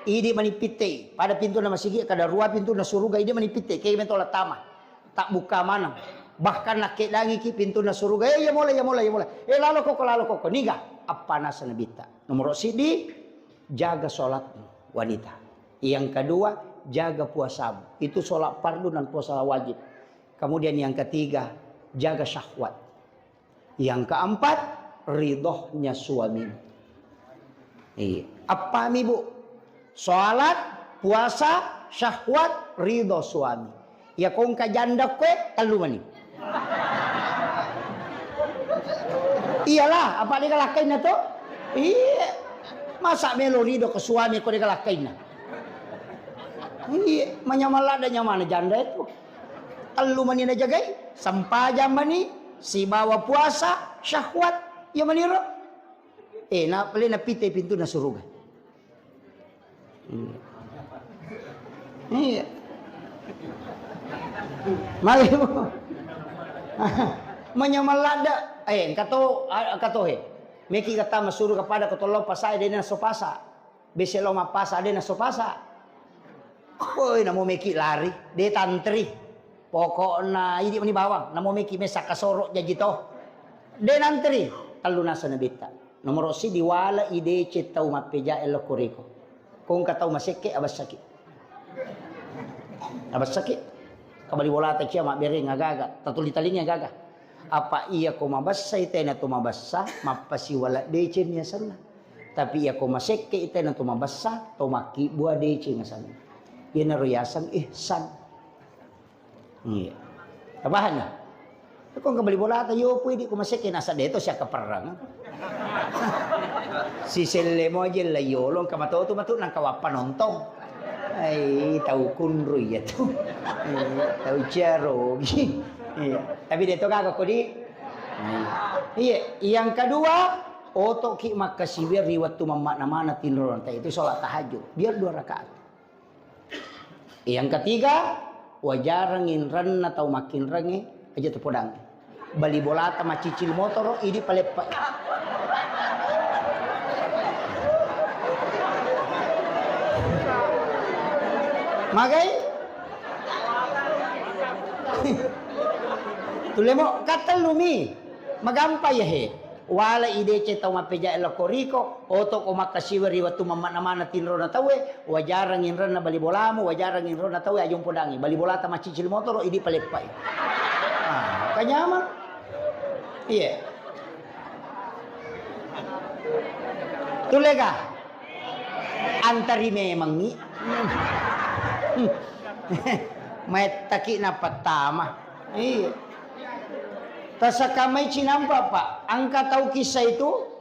Idi mani pittei, pada pintunna masigi, kada rua pintunna suruga, idi mani pittei, kegi metola tama. Tak buka maneng. Bahkan nakkedangiki pintunna suruga, "Eh, iya mola, iya mola, iya mola. Eh, lalo koko, lalo koko." Niga? Appanasa Nabitta. Nomoro siddi, jaga sholatmu, wanita. Yang kedua, jaga puasamu. Itu sholat fardu dan puasa wajib. Kemudian yang ketiga, jaga syahwat. Yang keempat, ridhonya suamimu. Iya. Appami, Bu? Sholat, puasa, syahwat, ridho suami. Iya, ko engka janda koe, tellu mani. Iyalah, apa de galakkainna to? Iya. Masa melo ridho ke suami ko de galakkainna? Iya, manyamang ladda nyamana janda itu. Tellu mani najagai, sempajang mani, sibawa puasa, syahwat, iya maniro. Eh, na pale napite pintunna suruga. Iya. Iya. Magi, Bu. Manyamang ladda. Eh, engka to, a-, engka to, he. Meki kata masuru kepada kotollo pasa, de naso pasa. Bese lo mappasa, de naso pasa. Woi, namo meki lari, de tantri. Pokokna idi mani bawang, namo meki mesa kasoro jaji to. De nantri, tellu nasa Nabitta. Nomoro siddi, wala ideceng tau mappeja ello koriko. Ko engka tau masekke, abessaki. Abessaki. Kabali bolata cia mabbereng agaga, tatuli talinga agaga. Apa iya ko mabessai tena to mabessa, mappasiwala deceng ni asenna. Tapi iya ko masekke tena to mabessa, to makkibbua deceng asenna. Iyanaro yaseng ihsan. Iya. Tapahanni? Ko engka bali bolata, yo pui di ko masekke nasa de to siakka perrang. Siselle mo aja la yolo engka matotu matu nangka wappa nontong. Ai tau kunru iya tu. Iya, tau ciarogi. Iya. Tapi de to gaga ko di. Iya. Iya, yang kedua, otoki makkasiwiang ri wettu mammakna maneng tinro ronta itu sholat tahajud. Biar dua rakaat. Yang ketiga, wajareng inrenna tau makkinrengnge, aja tepodang. Bali bolata macicil motoro, idi paleppa. Magai? Tulemo katellumi. Magampa ya he. Wala ideceng tau mappejae lokko riko, oto ko makkasiwa ri wettu mammakna maneng tinrona tauwe, wajarang inrenna bali bolamu, wajarang inrona tauwe aja umpodangi. Bali bolata maccicil motoro, idi paleppai. Ah, kanyamang. Iya. Tulega. Antari memangngi. Maettaki napattama. Iya. Tasakamai cinampa, Pak. Angka tau kisah itu,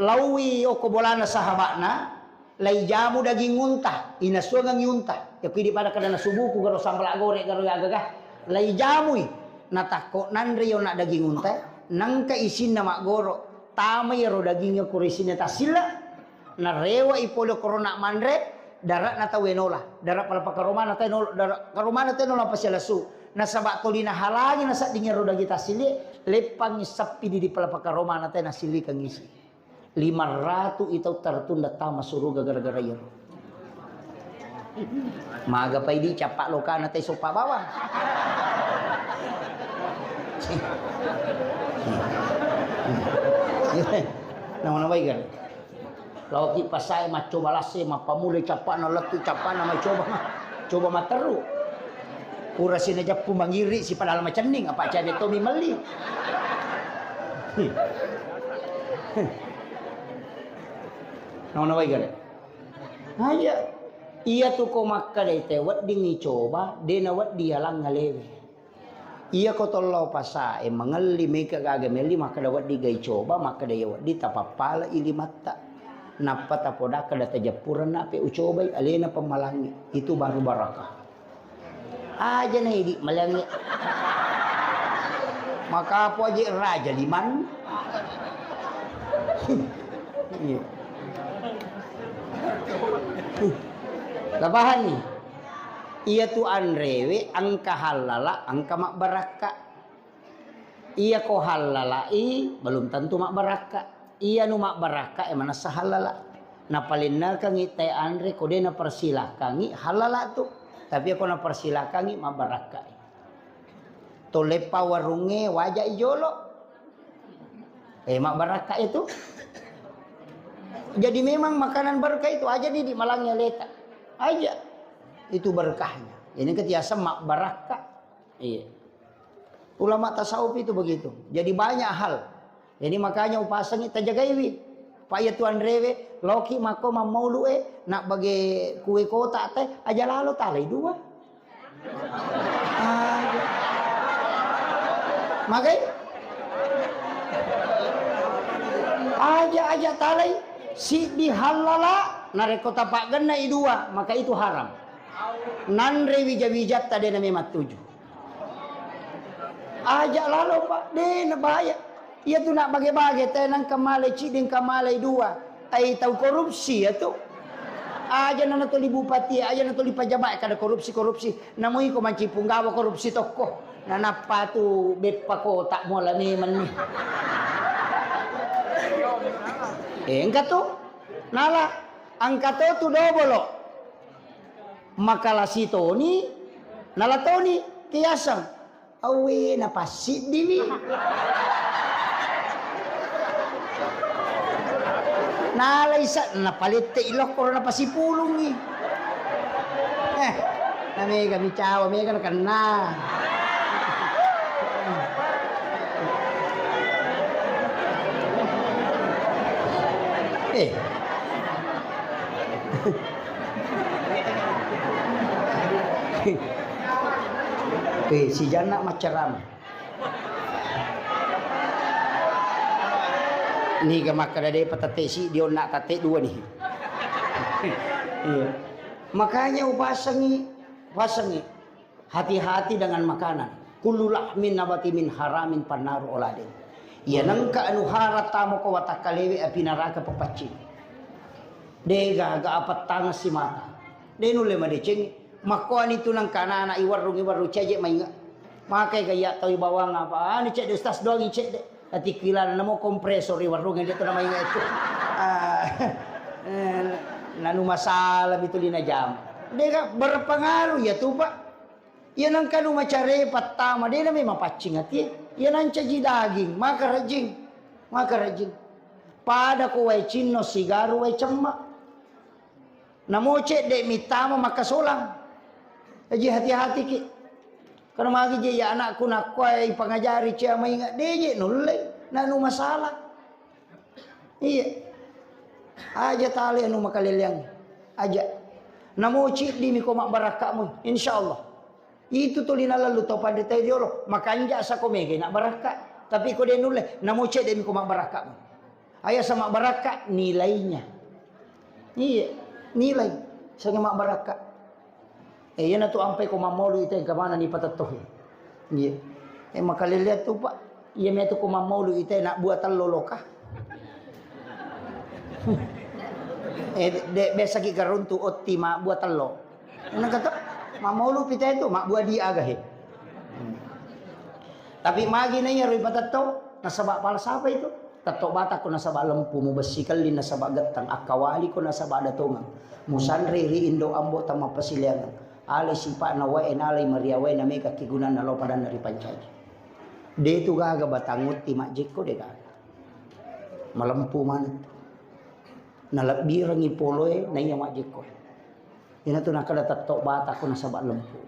laui okko bolana sahaba'na, laijamu daging unta, inasuangengngi unta. Yakku idi pada kada nasubuku garo sambala gore garo agaga. Laijamui, natakko nanre yona daging unta, nangka isinna maggoro, tamai ro daging ko isinna tassilla. Narewa i pole korona manre, dare'na tauwe nola, dare' palapaka romana tauwe nola, dare' karomana tauwe nola pasialasu. Nasaba toli nahalangi nasedding ero daging tassili, leppangngi sappi di, di palapaka romana tauwe nasillikangngi isi. Lima ratu i tau tertunda tama suruga gara-gara iyaro. Maga pai di cappa lokana tauwe soppa bawang. Nama-nama ikan. Laoki pasae maccoba lasse, mappamula cappana lettu cappana mai coba ma-, coba matteru. Pura sinajeppu mangiri si padahal macenning, apa cabe tomi melli. Nawa-nawa igale. Aja. Iya tu ko makkadai te wedding icoba, de na weddi yalang ngalewe. Iyako tollo pasae mangelli meka gaga melli makkeda wedding ga icoba, makkeda iya wedding tapappala i limatta. Nappa tapoda kada tajeppurenna pe ucobai alena pemmalangi. Itu baru barakah. Aja na idi malangi. Makapo aja raja liman. Iya. Labahani. Iyatu anrewe engka hallala, engka mabbarakka. Iyako hallalai belum tentu mabbarakka. Iyanu mabbarakka e manessa hallala. Napalennekengngi tae anre ko de napersilakangngi hallala tu. Tapi ako napersilakangngi mabbarakka e. Toleppa warungnge waja i jolo. Eh, mabbarakka itu. Jadi memang makanan berkah itu aja nih di malangi aleta. Aja. Itu berkahnya. Ini ketiaseng mabbarakka. Iya. Ulama tasawuf itu begitu. Jadi banyak hal. Jadi makanya upasangi tajagaiwi. Pak ya tuan rewe, loki mako mammaulu e, nak bage kue kota te, aja lalo talai dua. Aja. Magai? Aja, aja talai. Siddi hallala, narekko tapaggenna i dua, maka itu haram. Nanre wija-wijatta de name mattuju. Aja lalo, Pak, de nabaya. Iya tu nak bage-bage, te nangka malai ciddi, engka malai dua. Ai tau korupsi ya tu. Aja na natoli bupati, aja natoli pejabat kada korupsi-korupsi. Namui ko manci punggawa korupsi tokko. Nanappa tu beppa kota muala memang ni. Eh, engka tu. Nala, engka to tu dobolo. Makalasi toni, nala toni, kiaseng. Awe, napassiddiwi. Nalai sa, napalette i lokko, napasipulungi. Eh, namega micawa, mega nakenna. Eh. Eh, si Janna maccarama. Niga makkeda depa tette siddi, onna tette dua ni. Iya. Makanya upasengi, pasengi. Hati-hati dengan makanan. Kullu lahmin nabati min haramin fannaru oladin. Iya nengka anu haram tamo ko watakkalewe api naraka pepaccing. De gaga apettangeng simata. De nulle madeceng. Makkoani tu nengka anak-anak iwarrung, iwarrung caje mainga. Makai gaya tau bawang apa? Anu cedde ustaz doang cedde. Ati kilana namo kompresor iwarrung de tu namainga itu. Ah, eh, nanu masalah itu lina jam. De ga berpengaruh ya tu, Pak. Iya nengka nu macare pattama, de nami mapaccing atie. Iya nancaji daging, maka rejing. Maka rajin. Pada ko wae cinno sigaru wae cemma. Namo cedde mittama makkasolang. Jadi hati-hati ki. Karena magi je ya anakku nakkuai pangajari cia mainga deje nulle nanu masalah. Iya. Aja tali anu makaleleang. Aja. Namo ciddi mi ko mabbarakkamu. Insya Allah. Itu tuli nalallu tau panrita riolo, makanja sako mega na barakka. Tapi ko de nulle, namo cedde mi ko mabbarakka. Aya sama barakka nilainya. Iya, nilai. Sanga mabbarakka. Eh, iya natu ampai ko mammolu ita engka mana ni patettohi. Iya. Eh, makalelea tu, Pak. Iya metu ko mammolu ita nak buah tello loka. Eh, de, de, biasa ki garuntu otti ma buah tello. Nengka to, mammolu pita itu, mabbua di aga he. Hmm. Tapi magi na iya roi patetto, nasaba falsafah itu. Tetto batako nasaba lempu, mubessi kelli nasaba gettang, akkawali ko nasaba ada tongeng. Musanre ri indo ambo tama pasileangeng. Ale sipa'na wae nalai maria wae na mega kigunanna lo padanna ripancaji. De tu gaga batang utti majjekko de gaga. Malempu maneng. Nalebbirengngi poloe naiya majjekko. Inatu nakkeda tetto batako nasaba lempu.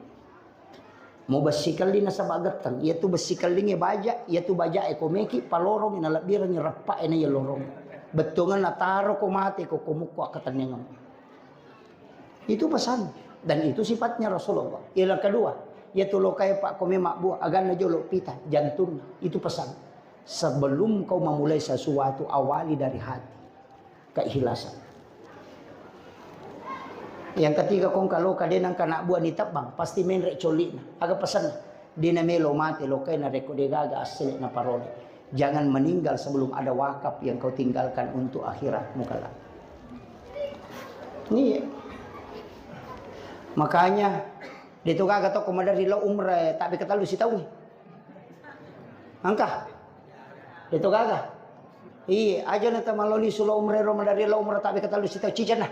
Mau bessi kelli nasaba getteng. Iyatu bessi kellingnge baja, iyatu bajae ko meki palorongngi nalebbirengngi reppae naiya lorong. Bettuangenna taro ko mate ko komukko akkatenniangeng. Itu pesan dan itu sifatnya Rasulullah. Yang kedua, iyatu lokae pak ko memang buah aganna jolo pita jantunna. Itu pesan. Sebelum kau memulai sesuatu, awali dari hati. Keikhlasan. Yang ketiga, kong kalau kade nang kana buah ni tebang, pasti menre coli'na. Aga pesan? Dena melo mate lokae na reko de gaga assele na parole. Jangan meninggal sebelum ada wakaf yang kau tinggalkan untuk akhiratmu kelak. Iya. Makanya, de to gaga to ko madari lo umrah, tapi ketalu sitaungi. Engka? De to gaga? Iya, aja na tamaloli sulo umrah ro madari lo umrah tapi ketalu sitaung cicenna.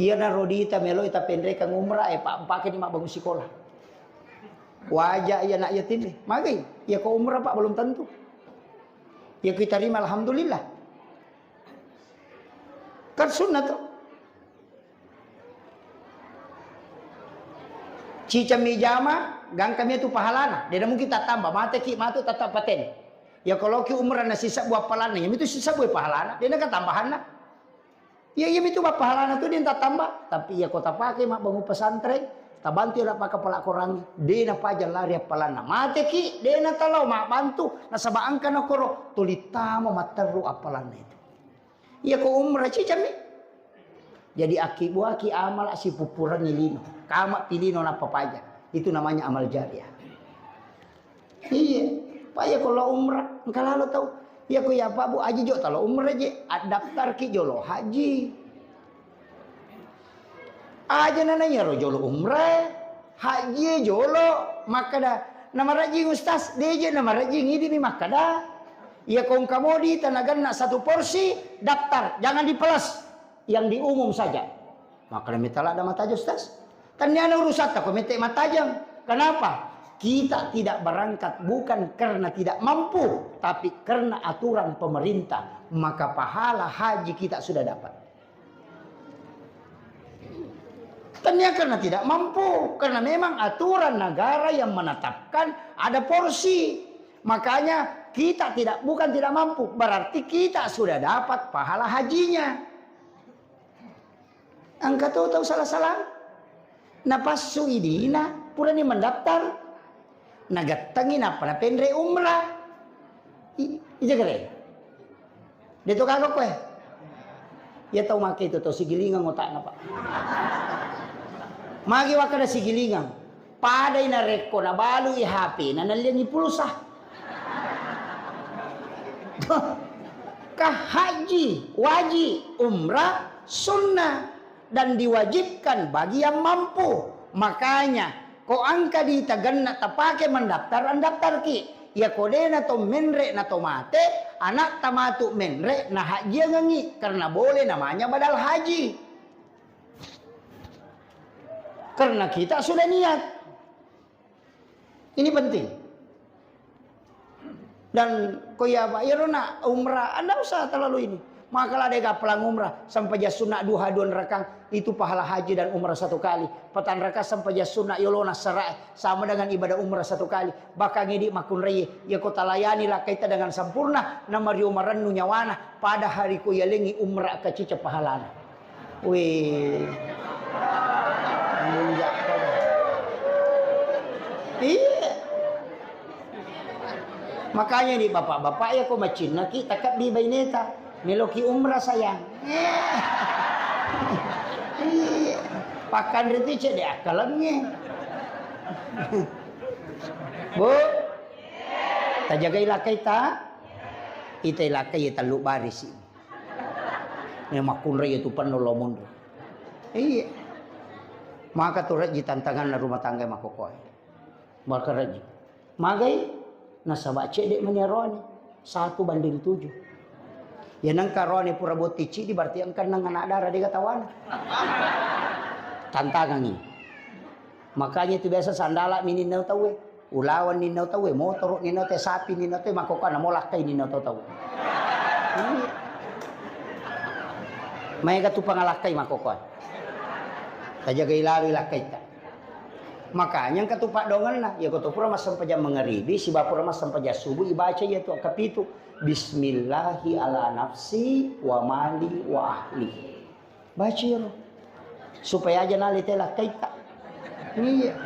Iya na rodita meloi tapenrekang umrah, eh, pak, pake ni mabbangun sekolah. Waja iya nak yatim ni. Magai, iya ko umrah pak belum tentu. Iya kita terima alhamdulillah. Kan sunnah tuh. Cicammi jama, gangkami tu pahalana. Dena mungkin tattamba, mate ki matu tetap paten. Ya kalau ki umrah na sisebbu appalanna, ya itu sisebbu pahalana, dena kan tambahanna. Ya iya itu pahalana tu dena tattamba, tapi ya kota pakai mak bangun pesantren, tabantu ya paka pala korangi, dena paja lari appalanna. Mate ki, dena talau mak bantu, nasaba angka na koro, tulittama matteru appalanna itu. Iya ko umrah cicammi. Jadi akkibuaki amala sipuppurengngi lino. Kama pilino nappa paja. Itu namanya amal jariah. Iya. Pak ya kalau umrah, engka lalo tau. Iya ko ya Pak Bu Haji jo talo umrah je. Daftar ki jolo haji. Aja nana iyaro jolo umrah, haji jolo, makkada, "Namarajing Ustaz?" "Deje namarajing, idi mi makkada." Iya kongka modi tanaganna satu porsi, daftar, jangan dipelas, yang di umum saja. Makkada, "Mitala ada mataja Ustaz." Taniana urusatta ko mete matajang. Kenapa? Kita tidak berangkat bukan karena tidak mampu, tapi karena aturan pemerintah. Maka pahala haji kita sudah dapat. Tania karena tidak mampu, karena memang aturan negara yang menetapkan ada porsi. Makanya kita tidak, bukan tidak mampu, berarti kita sudah dapat pahala hajinya. Engka to tau salah-salah. Napassu idina, purani mendaftar. Nagettengi nappa napenre umrah. I-, ija kere. De to gaga koe. Iya tau make itu to sigilingang otakna, Pak. Magi wakkada sigilingang. Padai narekko nabalui H P na nalliangi pulsa. Ka haji wajib, umrah sunnah dan diwajibkan bagi yang mampu. Makanya ko engka di taganna tapake mendaftar, andaftarki. Iya ko dena to menre na to mate, anak tamatu menre na hajiangengi karena boleh namanya badal haji. Karena kita sudah niat. Ini penting. Dan ko iya, Pak, iyaro na umrah, anda usah terlalu ini. Maka la dega pelang umrah, sempajang sunna duha dua rakang, itu pahala haji dan umrah satu kali. Petang rakang sempajang sunna yolona sera, sama dengan ibadah umrah satu kali. Bahkan idi makkunrai, iya ko talayani lakkaita dengan sempurna, na mario marennu nyawana, pada hari ko yalengi umrah kacica pahalana. Wih. Iya. Makanya di bapak-bapak ya, ko macinnaki takabbi baineta. Meloki umrah sayang. Iya. Pakkanre tu cedde akkalengnge. Bu, tajagai lakkaita. Ita lakkai ya tellu barisi. Ya makkunrai itu penno lo mundur. Iya. Maka tu rejji tantanganna rumah tangga makokoe. Maka rejji. Magai nasaba cedde mani arone. Satu banding tujuh. Ya nengka arone pura botti cidi berarti engka nang anak dara dega tawana. Tantangangi. Makanya itu biasa sandala mininna tauwe. Ulaweng ninna tauwe, motoro ninna tauwe, sapi ninna tauwe, makkokkoe namo lakkai ninna tau tauwe. Iya. Maega tu pangalakkai makkokkoe. Tajagai lalo lakkaitta. Makanya engka tu paddoangenna, ya ko to pura massempajang mangaribi, siba pura massempajang subuh, ibaca ya tu kapitu. Bismillahi ala nafsi wa mali wa ahli. Baca iyaro. Supaya aja nalete lakkaitta. Iya.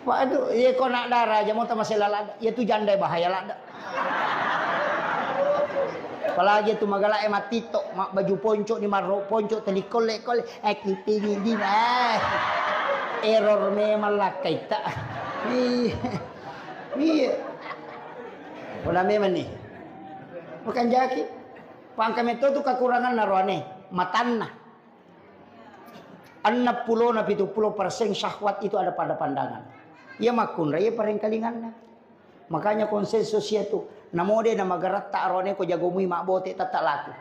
Waduh, iya ko nak dara aja mau tamasela ladda. Iya tu janda bahaya ladda. Apalagi tu magala e matito, mak baju ponco ni marro ponco telikole kole. Eh, kipini di, eh. Error memang lakkaitta. Iya. Iya. Pula memang nih. Bukan jaki. Pangka metto tu kekurangan naroane, matanna. Enam puluh na pitu puluh persen syahwat itu ada pada pandangan. Iya makkunrai parengkalinganna. Makanya konsensus iya tu. Namode na magaratta arone ko jagomui mabbote tata laku.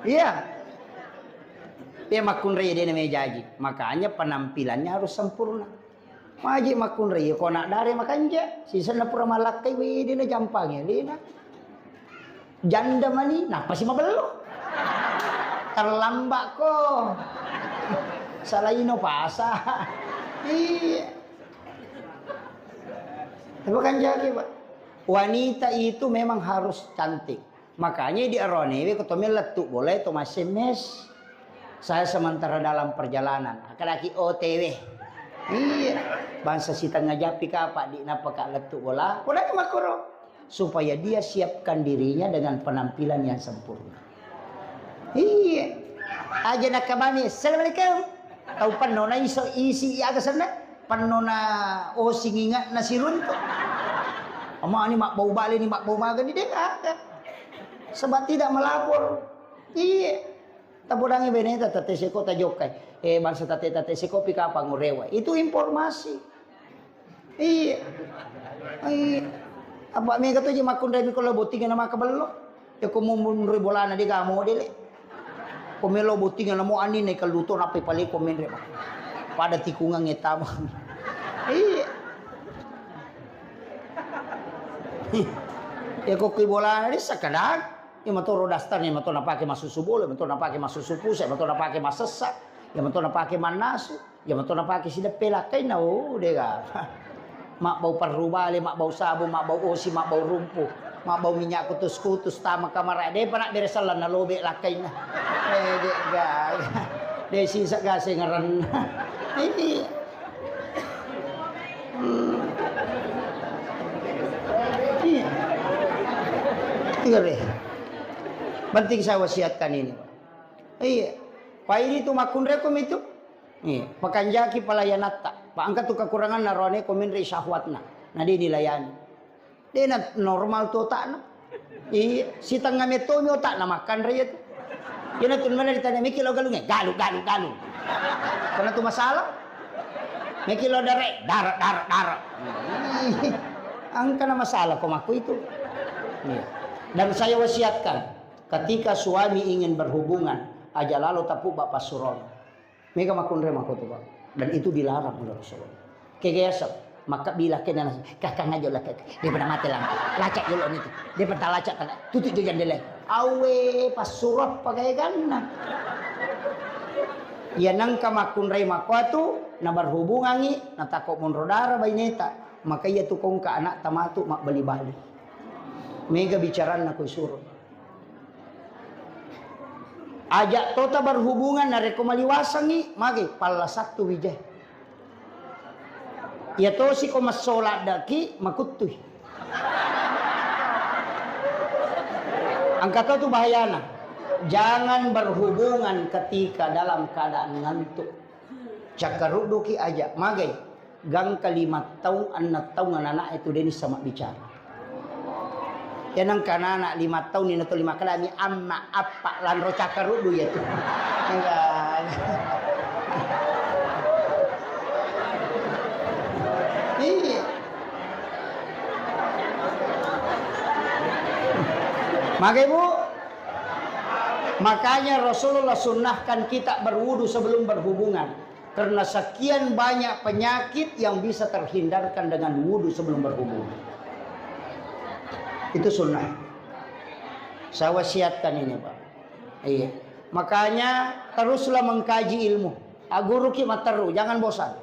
Iya. Iya makkunrai dena mejaji. Makanya penampilannya harus sempurna. Maji makkunrai, ko anak dara makanja, sisenna pura malakkai, wede na jampangi, dena. Janda mani, napasi mabello. Terlambat ko. Salaino pasa. Iya. Tapi kan jaki, Pak. Wanita itu memang harus cantik. Makanya di aronewe ko to lettu bola to S M S. Saya sementara dalam perjalanan. Akadaki O T W. Iya. Bangsa sitengnga japi kapa di napaka lettu bola. Kodaki makoro. Supaya dia siapkan dirinya dengan penampilan yang sempurna. Iya. Aja nakabani, "Assalamualaikum." Tau penno na iso isi aga senna. Penno na osing inga na siruntu. Ama ni mabbau bale ni mabbau maga ni dek aga. Sebab tidak melapor. Iya. Tapodangi beneta tate seko tajokkai. Eh, bangsa tate tate seko pi kapang urewa. Itu informasi. Iya. Iya. Apa mega tu je makkunrai mi ko lo botting na maka bello. Ya ko mo munroi bolana de gamo dele. Ko melo botting na mo ani ne kalluto nape pale ko menre. Pada tikungang etama. Iya. Ya ko kui bolana de sakadang. Iya mato ro daster ni, mato napake massusu bola, mato napake massusu puse, mato napake masessa, iya mato napake mannasu, iya mato napake sideppe lakkainna, oh, dega. Mabbau perru bale, mabbau sabung, mabbau osi, mabbau rumpu, mabbau minyak kutus-kutus, tama kamara, depa nak bere sellenna lobe lakkainna. Eh, dega. De sisa gase ngerenna. Ini. Hmm. Iya. Iya deh. Penting saya wasiatkan ini, Pak. Iya. Pak, ini tu makkunrai ko mitu. Iya. Pakanjaki palayanatta. Pak, engka tu kekurangan narone ko menre syahwatna. Nah, dia dilayani. Dena normal tu otakna. Iya, sitengnga mettomi otakna makkanre iya tu. Iyana tu mana ditanya, "Meki lo galungnge?" "Galu, galu, galu." Karena tu masalah. "Meki lo dare?" "Dare, dare, dare." Angkana masalah ko makku itu. Iya. Dan saya wasiatkan, ketika suami ingin berhubungan, aja lalo tapu bapak surong. Mega makkunrai makkutu, Pak. Dan itu dilarang oleh Rasulullah. Kegeasa. Maka bila kena langsung, kakang aja lah, kakang. Dia pernah mati lah. Lacak dulu nih. Dia pernah lacak, tanda. Tutup juga jendela. Awe, passurah pakai ganna. Iya nangka makkunrai makkuatu, na berhubungangi, na tako monro dara baineta. Maka iya tu kongka anak tamatu mabbali-bali. Mega bicaranna koi suruh. Ajak tota berhubungan narekko maliwasangngi, magi palla sattu wijai. Iya tosi ko massola daki makuttui. Angka to tu bahayana. Jangan berhubungan ketika dalam keadaan ngantuk. Cakkarudduki aja, magai. Gangka lima taung, enneng taung anak-anak itu deni sama bicara. Ya nangka anak lima taung ni nato lima kalami amma appa lanro cakkaruddu ya tu. Enggak. Iya. Magai, Bu. Makanya Rasulullah sunnahkan kita berwudu sebelum berhubungan. Karena sekian banyak penyakit yang bisa terhindarkan dengan wudu sebelum berhubungan. Itu sunnah. Saya wasiatkan ini, Pak. Iya. Makanya teruslah mengkaji ilmu. Aguruki matteru, jangan bosan.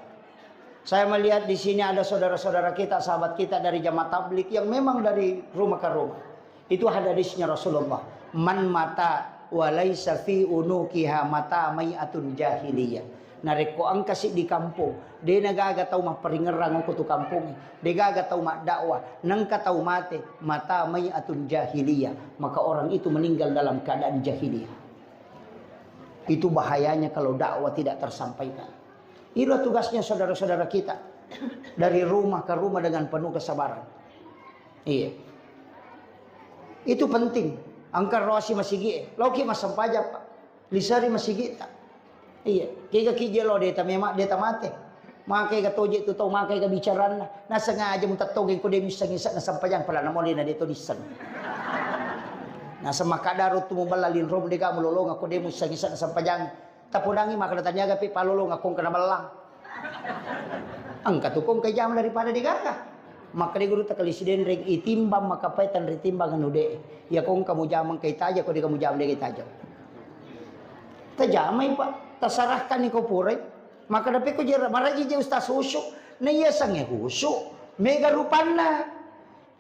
Saya melihat di sini ada saudara-saudara kita, sahabat kita dari jamaah tabligh yang memang dari rumah ke rumah. Itu hadisnya Rasulullah. "Man mata wa laisa fi unukiha mata mai'atun jahiliyah." Narekko engka siddi kampong, de nagaga tau mapparingerrang ko tu kampongnge, de gaga tau maddakwah, nengka tau mate, mata mai'atun jahiliyah, maka orang itu meninggal dalam keadaan jahiliyah. Itu bahayanya kalau dakwah tidak tersampaikan. Itulah tugasnya saudara-saudara kita dari rumah ke rumah dengan penuh kesabaran. Iya. Itu penting. Engka roasi masigi, loki massempajang, Pak. Liseri masigi ta. Iya. Kega ki jelo deta memang deta mate. Makai ga toje tu tau, makai ga bicaranna. Nasengaja mutattogeng ko de misseng isa na sempajang, pala namole na de to disseng. Naseng makkada ruttu mubella linromu de ga mulolonga ko de misseng isa na sempajang. Tapodangi makkada taniaga pi palolonga kong kena bellang. Engka tu kong kai jama daripada de gaga. Makkada guru takali sidenreng itimbang makapai tanri timbang anu de. Ya kong kamu jamang kai taja ko de kamu jamang de kai taja. Tajamai, Pak, tasarahkan ni ko purai. Makkada pe ko jera maraji je ustaz khusyuk. Na iya sange khusyuk. Mega rupanna.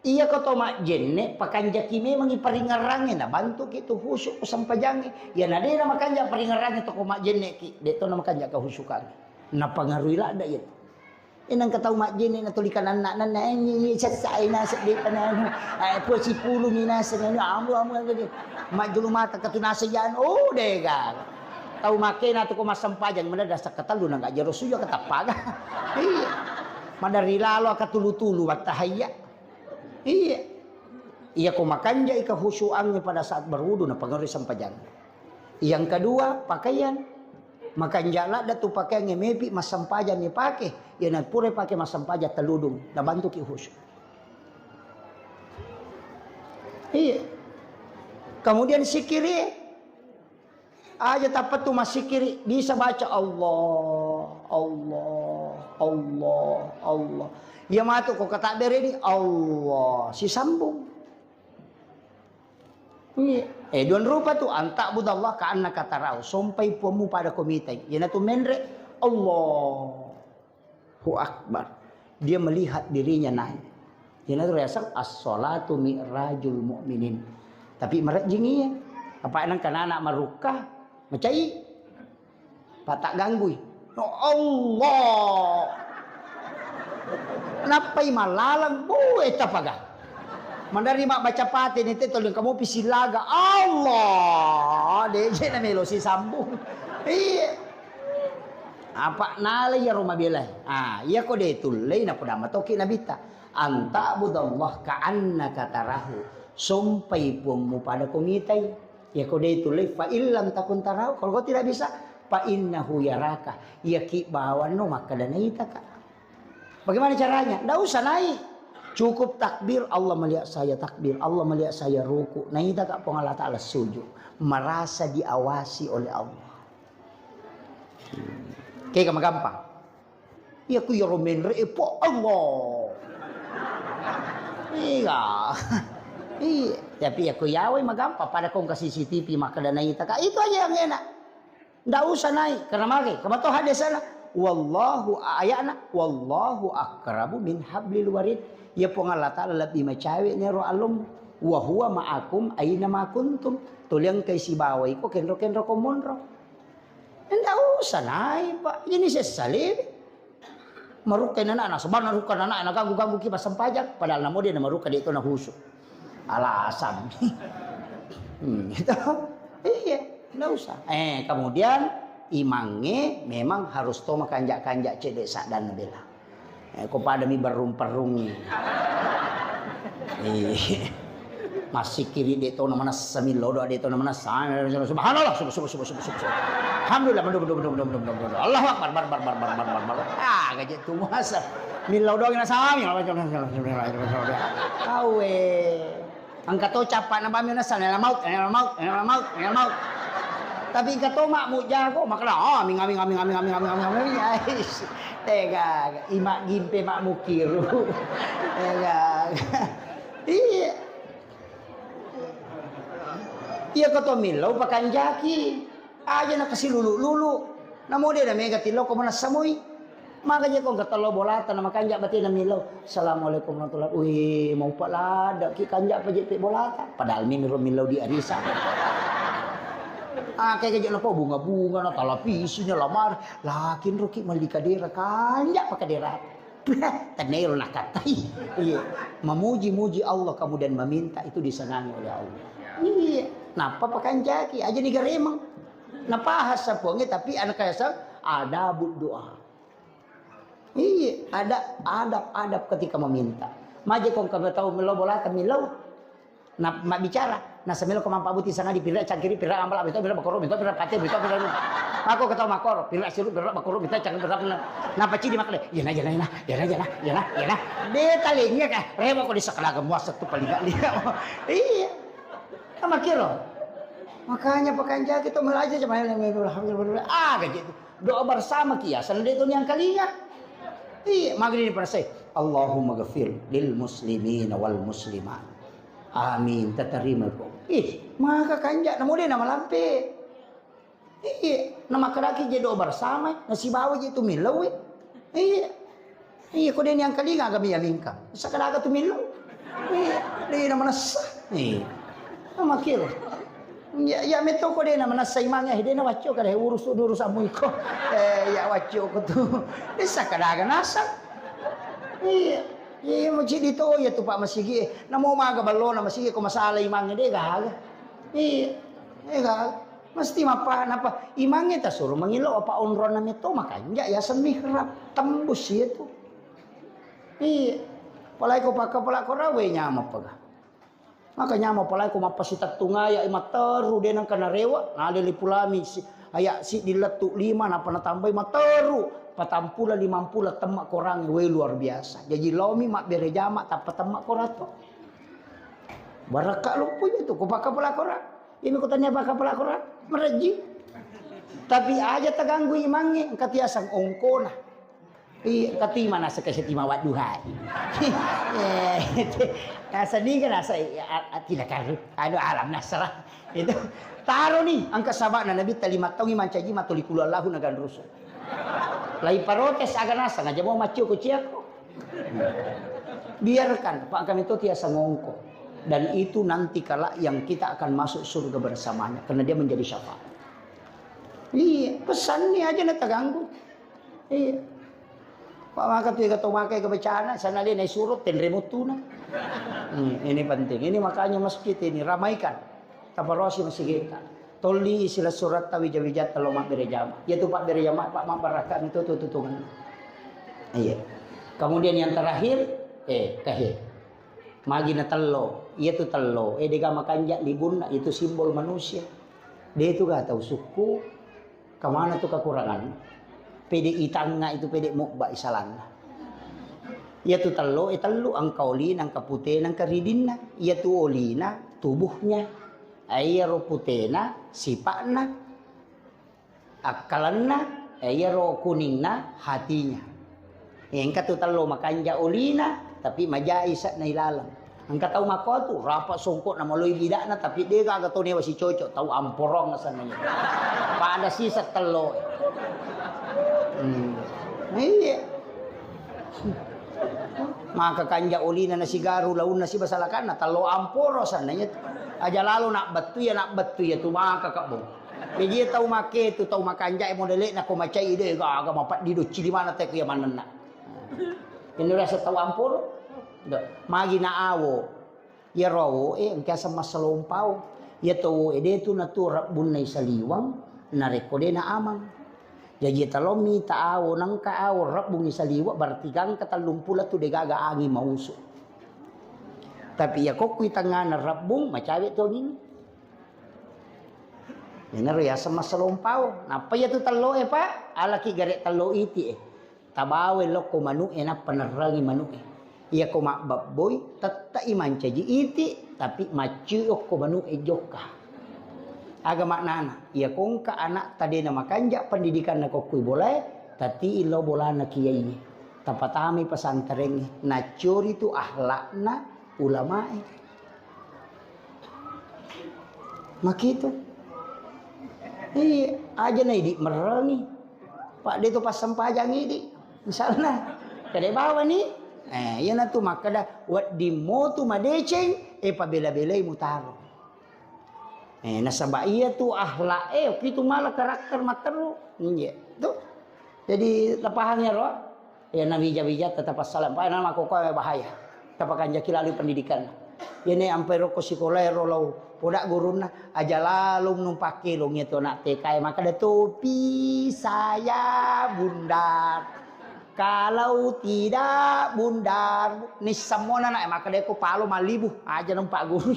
Iya ko to majjenne, pakanjaki memangi paringerrangnge, nabantuki tu khusyuk ko sempajangnge. Iya na de na makanja paringerrangnge to ko majjenne ki, de to na makanja kehusyukangnge. Napangarui ladda iya. Enang ka tau majjenne na tuli kananna nanna, eh, nyi, nyi, sessa, eh, naseng de pananu. Eh, puasi pulungi naseng anu, amu, amu, amu, amu. Majjulu mata katu naseng janu, oh, dega. Tau makena tu ko massempajang, mana dasa katellu na nggak jero suja ketappaga. Iya. Madari lalo katulu-tulu wattahayya. Iya. Iya ko makanjai kehusyuangnge pada saat berwudu, napengaruhi sempajang. Yang kedua, pakaian. Makanja ladda tu pakaiangnge mepi massempajang ni pake. Iya na pura pake massempajang teludung, nabantuki khusyuk. Iya. Kemudian sikiri. Aja tappa tu massikiri, bisa baca Allah, Allah, Allah, Allah. Iya matu ko katabbereni Allah, sisambung. Iya. Eh, duan rupa tu, anta'budallah ka'annaka tarahu, sompai puammu pada ko mitai. Iyanatu menre, Allah. Allahu Akbar. Dia melihat dirinya naik. Iyanatu riaseng as-salatu mi'rajul mu'minin. Tapi marejjing iya. Apa nang kanana marukka, macai. Pak tak ganggui. No Allah. Nappai malaleng, bu, eta paga. Mandari mak baca pate ni te tolong kamu pisilaga. Allah. De je na melo si sambung. Iya. Apa nala iyaro mabelai? Ah, iyako de tullei napoda matoki nabitta. Anta'budallah ka'annaka tarahu. Sompai puammu pada ko mitai. Iyako de tullei, fa illam takun tarahu. Kalau kau tidak bisa, fa innahu yaraka. Iyaki bawanno makkada naitaka. Bagaimana caranya? Ndak usah naik. Cukup takbir, Allah melihat saya takbir, Allah melihat saya ruku. Naitaka Puang Allah Ta'ala sujud. Merasa diawasi oleh Allah. Oke, gampang. Iya ku iyaro menre e po Allah. Iya. Iya, tapi iya ku yawai magampang pada kong ke C C T V makkeda naita ka. Itu aja yang enak. Ndak usah naik karena mage. Kemato hadesana. Wallahu ayana wallahu akrabu min hablil warid. Ya Puang Allah Taala lebih macawe nero alum. Wa huwa ma'akum aina ma kuntum. Toliang kai sibawai ko kenro-kenro ko monro. Ndak usah naik, Pak. Ini sessalewe. Marukka anak, nasaba narukka anak, naganggu-ganggu ki passempajang, padahal namo de namarukka de to nahusu. Alasan. Hmm, gitu. Iya, ndak usah. Eh, kemudian imangnge memang harus to makanja-kanja cedde saddanna bela. Eh, ko pada mi berrung-perrungi. Iya. Massikiri de to na manessa, millau doa de to na manessa. Subhanallah, subhanallah, subhanallah, subhanallah, subhanallah. Alhamdulillah, mendung, mendung, mendung, mendung, mendung, mendung. Allahu Akbar, bar, bar, bar, bar, bar, bar, bar. Ah, gaje tu muasa. Millau doang na sami. Awe. Engka to capa na bami nessa, nela maut, nela maut, nela maut, nela maut. Tapi engka to mak mu jago, makna, oh, amin, amin, amin. Ais. Tega, ima gimpe mak mukiru. Tega. Iya. Iya ko to millau pakanjaki. Aja na kasi lulu-lulu. Namo de na mega tillau ko manessa moi. Maka je ko engka tello bolata na makanja batena millau. Assalamualaikum warahmatullahi. Wih, mau pa lada ki kanja pa je pe bolata. Padahal mi miro millau di arisa. Ah, kayak gaje na po bunga-bunga na televisi na lamar. Lakin ro ki melli kadera kanja pa kadera. Tenero nakattai. Iya. Memuji-muji Allah kemudian meminta itu disenangi oleh Allah. Iya. Napa pakanjaki? Aja ni garemeng. Napa hasa puangnya tapi anak kaya sang ada doa. Iya, ada adab-adab ketika meminta. Maje kong kami tahu melo bolata milau. Na mabbicara, nasa melo ko mampa buti sangadi pirra cangkiri pirra ambala mito pirra bakoro mito pirra pate mito pirra. Mako ketawa makoro, pirra siru pirra bakoro mito cangkiri pirra pirra. Napa cidi makale? Yana yana yana yana yana yana yana. De talenya ka, rewa ko di sakalaga muasa tu paling gak lihat. Iya. Sama kiro. Makanya pakanjaki to melaja cuma alhamdulillah. Ah, gaji tu. Doa bersama kiasan de to niang kalinga. Iya, magri ni parasai. Allahumma ghafir lil muslimina wal muslimat. Amin. Tatarima ko. Ih, maka kanja namo de na malampe. Iya, na makaraki je doa bersama, na sibawa je tu millau. Iya. Iya, ko de niang kalinga aga mi amingka. Sakadaga tu millau. Iya, de na manessa. Iya. Ama kiro. Ya, ya meto ko de na manessa imang ya, de na wacco kada urus urus amu iko. Eh, ya wacco ko tu. De sakadaga nasa. Iya. Iya, masjid itu ya tu Pak masigi. Namo maga ballo na masigi ko masalah imang de gaga. Iya. Eh gaga. Mesti mappa napa imangnge tasuro mangilo apa onronna metto makanja yaseng mihrab tembus iya tu. Iya. Apalagi ko pakka pala ko rawe nyameng pega. Maka nyameng apalagi ko mappasitettung aya matteru de nengka narewa nalele pulami si aya siddi lettu lima napa natambai matteru patampula limampula temma korangnge we luar biasa. Jaji laomi mabbere jama tappa temma korang to. Barakka loppo itu ko pakka pala korang. Ini kutanya apa kapala Quran? Mereji. Tapi aja terganggu imangnge, engka tiasang ongkona. Iya, engka tima nasa ke setima wadduhai. Eh, nasa ni kan nasa, eh, a-, a-, tidak karu. Anu alam nasrah. Itu. Taro ni, engka sabakna Nabi talima taungi mancaji matoli kulu Allahu na ganrusu. Lai protes aga nasang aja mau maccio ko ciako. Biarkan, Pak, kami itu tiasa ngongko. Dan itu nanti kelak yang kita akan masuk surga bersamanya, karena dia menjadi syafaat. Iya, pesannya aja na terganggu. Iya. Pak, maka tu kata maka ke bencana, sana dia naik surut, tenre mutuna. Hmm, ini penting. Ini makanya masjid ini ramaikan. Taparosi masigeta. Tolli sila surat ta wija-wija telo mabbere jama. Iya tu pabbere jama, Pak, mabbarakka mi tu tutungan. Iya. Kemudian yang terakhir, eh, kehe. Magi na tello, iya tu tello, eh, dega makanja libunna, itu simbol manusia. De tu ga tau sukku, kemana tu kekurangan? Pede itangnga itu pede mubba isalanna. Iya tu tello, eh, tellu, engka olina, engka putena, engka ridinna. Iya tu olina, tubuhnya. Iyaro putena sipa'na, akkalenna, iyaro kuningna hatinya. Engka tu tello makanja olina, tapi majai isa'na ilaleng. Engka tau makko tu, rapa songko na maloi bidakna, tapi de gaga to newa sicoco, tau amporong asenna. Pada sisa tello. Hmm. Iya. Maka kanja olina na sigaru, launna sibasalakanna, tello amporo asenna iya tu. Aja lalo nak bettu ya, nak bettu ya tu maka kebbo. Jadi iya tau make tu, tau makanja e modele na ko macai de gaga mapeddi docci di mana te ku ya manenna. Ini rasa tau amporo. Do. Magi na awo. Iyaro awo e engka aseng massalompao. Iya to awo e de tu natu rebbunna isaliweng narekko de na amang. Jaji talommi ta awo nengka awo rebbung isaliweng berarti gangka tellumpulo tu de gaga angin mausu. Tapi iya kokku tengngana rebbung macawe tu angin. Iyanaro yaseng massalompao. Nappa iya tu tello e, Pak, alaki gare tello iti e. Tabawa lokko manu e nappa nerrangi manu e. Iya ko mabbebboi, tette'i mancaji iti, tapi macciu okko manu e jokka. Aga maknana? Iya ko engka anak tadena makanja pendidikanna kokkui bolae, tati lo bolana kiai. Tapatamai pesantren e, naccori tu akhlakna ulama e. Makitu. Iya, aja na idi merengi. Pak de tu passempajang idi. Misalna, kade bawa ni. Eh, iya na tu makkeda wedding motu madeceng, eh pabela-belai mutaro. Eh, nasaba iya tu akhlak, eh, oki tu mala karakter matteru. Iya, tu. Jadi, tapahang ya, Ro? Ya, nawija-wija tetap assalam. Pak, nama kok kau bahaya. Tapakanjaki lalu pendidikan. Ini ampai rokok sekolah ya, Ro, lau. Poda gurunna, aja lalu numpaki lo ngeto nak T K, maka ada topi saya bundar. Kalau tidak bundar, ni semua anak, maka dia ko palo malibu, aja numpak guru.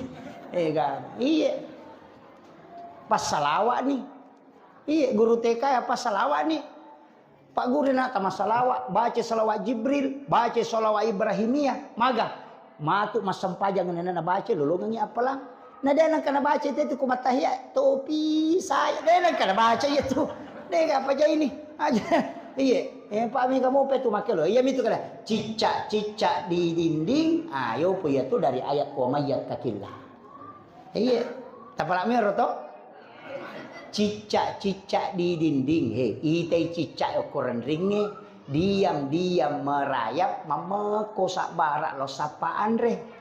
Eh, kan? Iya. Pas salawat ni. Iya, guru T K ya pas salawat ni. Pak guru na tama salawat, baca salawat Jibril, baca salawat Ibrahimiyah, maga. Matu massempajang nena na baca, lolongangi appalang. Na de nengka na baca itu, itu ku mattahiya, topi saya, de nengka na baca iya tu. De apa aja ini? Aja. Iya, eh, Pak Mega mope tu make lo. Iya mitu kada. Cicak-cicak di dinding, ayo po iya tu dari ayat wa may yattaqillah. Iya, tapalak miro to? Cicak-cicak di dinding, he, itai cicak okko renringnge, diam-diam merayap, mamekko sabbara lo sappa anre.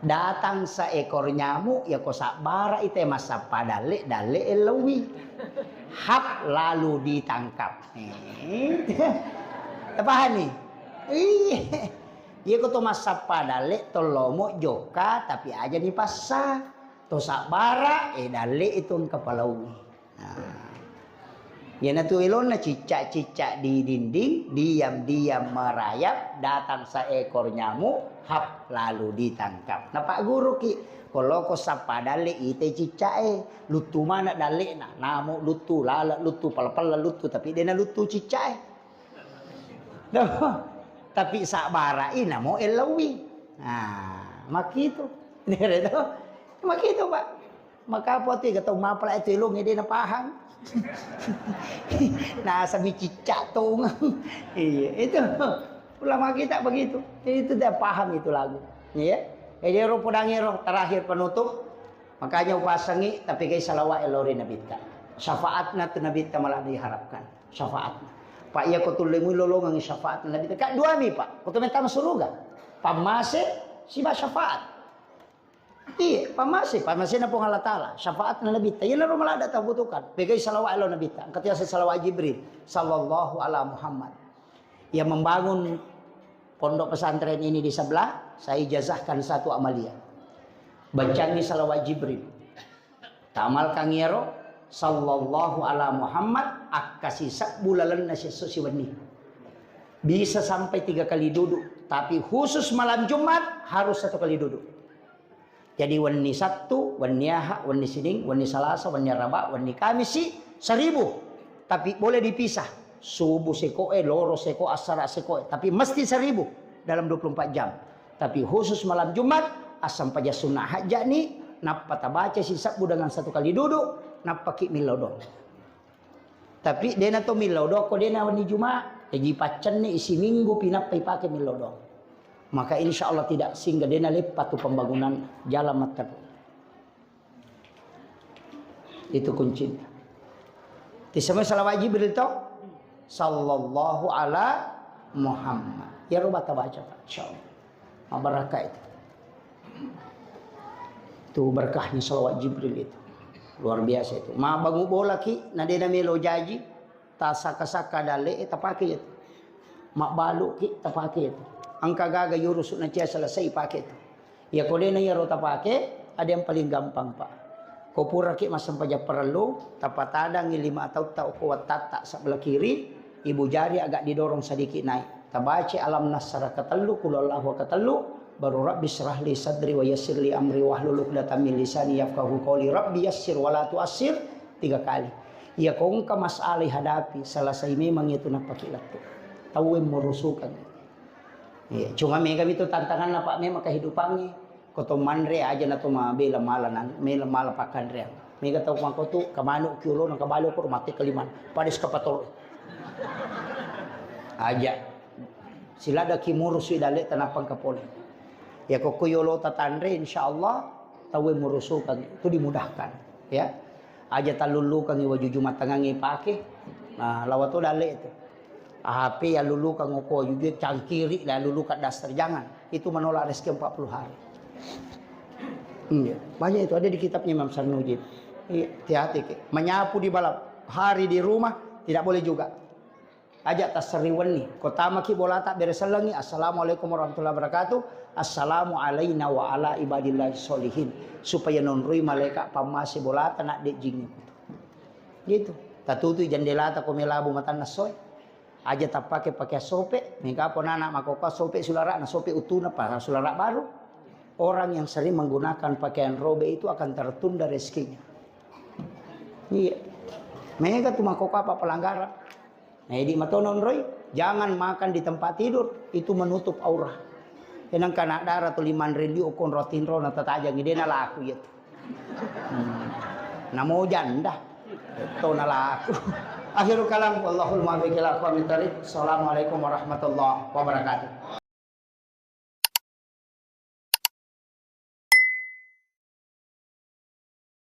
Datang seekor nyamuk, ya ko sabbara itai massappa dalle, dalle ellaui. Hap, lalu ditangkap. Eh, tapahani? Iya. Iya ko to massappa dalle, to lomo jokka, tapi aja ni passa. To sabbara, eh, dalle itu engka palaui. Nah. Iyanatu elonna cicak-cicak di dinding, diam-diam merayap, datang seekor nyamuk, hap, lalu ditangkap. Napagguruki, ko loko sappa dalle, ite cicak e, luttu mana dallena, namo luttu, lala luttu, pala-pala luttu, tapi dena luttu cicak e. Tapi sabbara i namo ellaui. Nah, makitu. Makitu, Pak. Maka apa tu, tau mapala itu elong, dia na paham. Nah, sami cicak tong. Iya, itu. Ulama kita begitu. Itu dia paham itu lagu. Iya. Jadi, ro podangiro, terakhir penutup. Makanya upasangi, tapi kai salawat elori Nabitta. Syafaatna tu Nabitta malah diharapkan. Syafaatna. Pak iya ko tullemu lolongang syafaatna Nabitta. Kak dua mi, Pak. Ko to metta masuruga. Pammase, siba syafaat. Iya, pammase, pammasena Puang Allah Ta'ala. Syafaatna Nabitta. Iya naro malah ada tabutuhkan. Pegai salawat elo Nabitta. Angkat yasa salawat Jibril. Sallallahu ala Muhammad. Yang membangun pondok pesantren ini di sebelah, saya ijazahkan satu amalia. Bacangi salawat Jibril. Tamalkan iyaro, sallallahu ala Muhammad, akkasi sebbu lalenna siesso siwenni. Bisa sampai tiga kali duduk, tapi khusus malam Jumat harus satu kali duduk. Jadi wenni Sattu, wenni Aha, wenni Sining, wenni Salasa, wenni Araba, wenni Kamisi, seribu. Tapi boleh dipisah. Subuh sekoe, loro seko, assara sekoe. Tapi mesti seribu dalam dua puluh empat jam. Tapi khusus malam Jumat, assempajang sunnah hajjani, nappa tabaca sisebbu dengan satu kali duduk, nappa ki millau doang. Tapi dena to millau doang, ko dena wenni Jumat. Jaji paccenni siminggu pinappa ipake millau doang. Maka insya Allah tidak singga dena leppa tu pembangunan jalan matteru. Itu kuncinya. Tisemua salawat Jibril to? Sallallahu ala Muhammad. Ya roba tabaca, Pak. Insya Allah. Mabarakah itu. Itu berkahnya salawat Jibril itu. Luar biasa itu. Mabbangu bola ki, na dena melo jaji, tasaka-saka dalle, eh, tapake itu. Mabbalu ki, tapake itu. Engka gaga yurusu na cia selesai, pake itu. Iya ko dena iyaro tapake, ada yang paling gampang, Pak. Ko puraki massempajang parellu, tapatadangi lima tautta okko wattatta sebelah kiri, ibu jari agak didorong sedikit naik. Tabaca alam nasrah ketellu, qul huwallahu ketellu, baru rabbi syrah li sadri wa yassir li amri wahlul uqdatam min lisani yafqahu qawli. Rabbi yassir wa la tuassir tiga kali. Iya ko engka masalah hadapi, selesai memang itu napaki lettu. Tauwe murusukan. Iya, cuma mega itu tantanganna, Pak, memang kehidupannya. Ko to manre aja na to mabela mala nang, mela mala pakkanreang. Mega tau mangko tu, kamanu kiolo na kabalo ko mate kaliman. Pada eskapator. Aja. Silada ki murus i dalle tanapang kapole. Ya ko ko yolo tatanre, insya Allah tauwe murusukan itu dimudahkan. Ya. Aja tallullukangngi waju jumattangangngi pake. Nah, lawa to dalle itu. H P ya lulukang oko waju cangkiri la lulukang daster, jangan. Itu menolak rezeki empat puluh hari. Iya, banyak itu ada di kitabnya Imam Sarnuji. Iya, hati-hati ke. Menyapu di malam hari di rumah tidak boleh juga. Aja taseriwenni. Ko tamaki bolata bere sellengi, "Assalamualaikum warahmatullahi wabarakatuh. Assalamu alaina wa ala ibadillahi sholihin." Supaya nonroi malaika pammase bolata nak dek jingi. Gitu. Tatutui jendelata ko melabu matanna soe. Aja tappake pakaian sope, mega ponana makoka sope sulara na sope utuna pa sulara baru. Orang yang sering menggunakan pakaian robek itu akan tertunda rezekinya. Iya. Mega tu makoka apa pelanggaran. Nah, jadi matono onroi, jangan makan di tempat tidur, itu menutup aurah. Enang kana dara tu liman riliu okon rotinro na tatajangi dena laku iya tu. Hmm. Namo janda. To na laku. Akhirul kalam, wallahul muwaffiq ila aqwamit thariq. Assalamualaikum warahmatullahi wabarakatuh.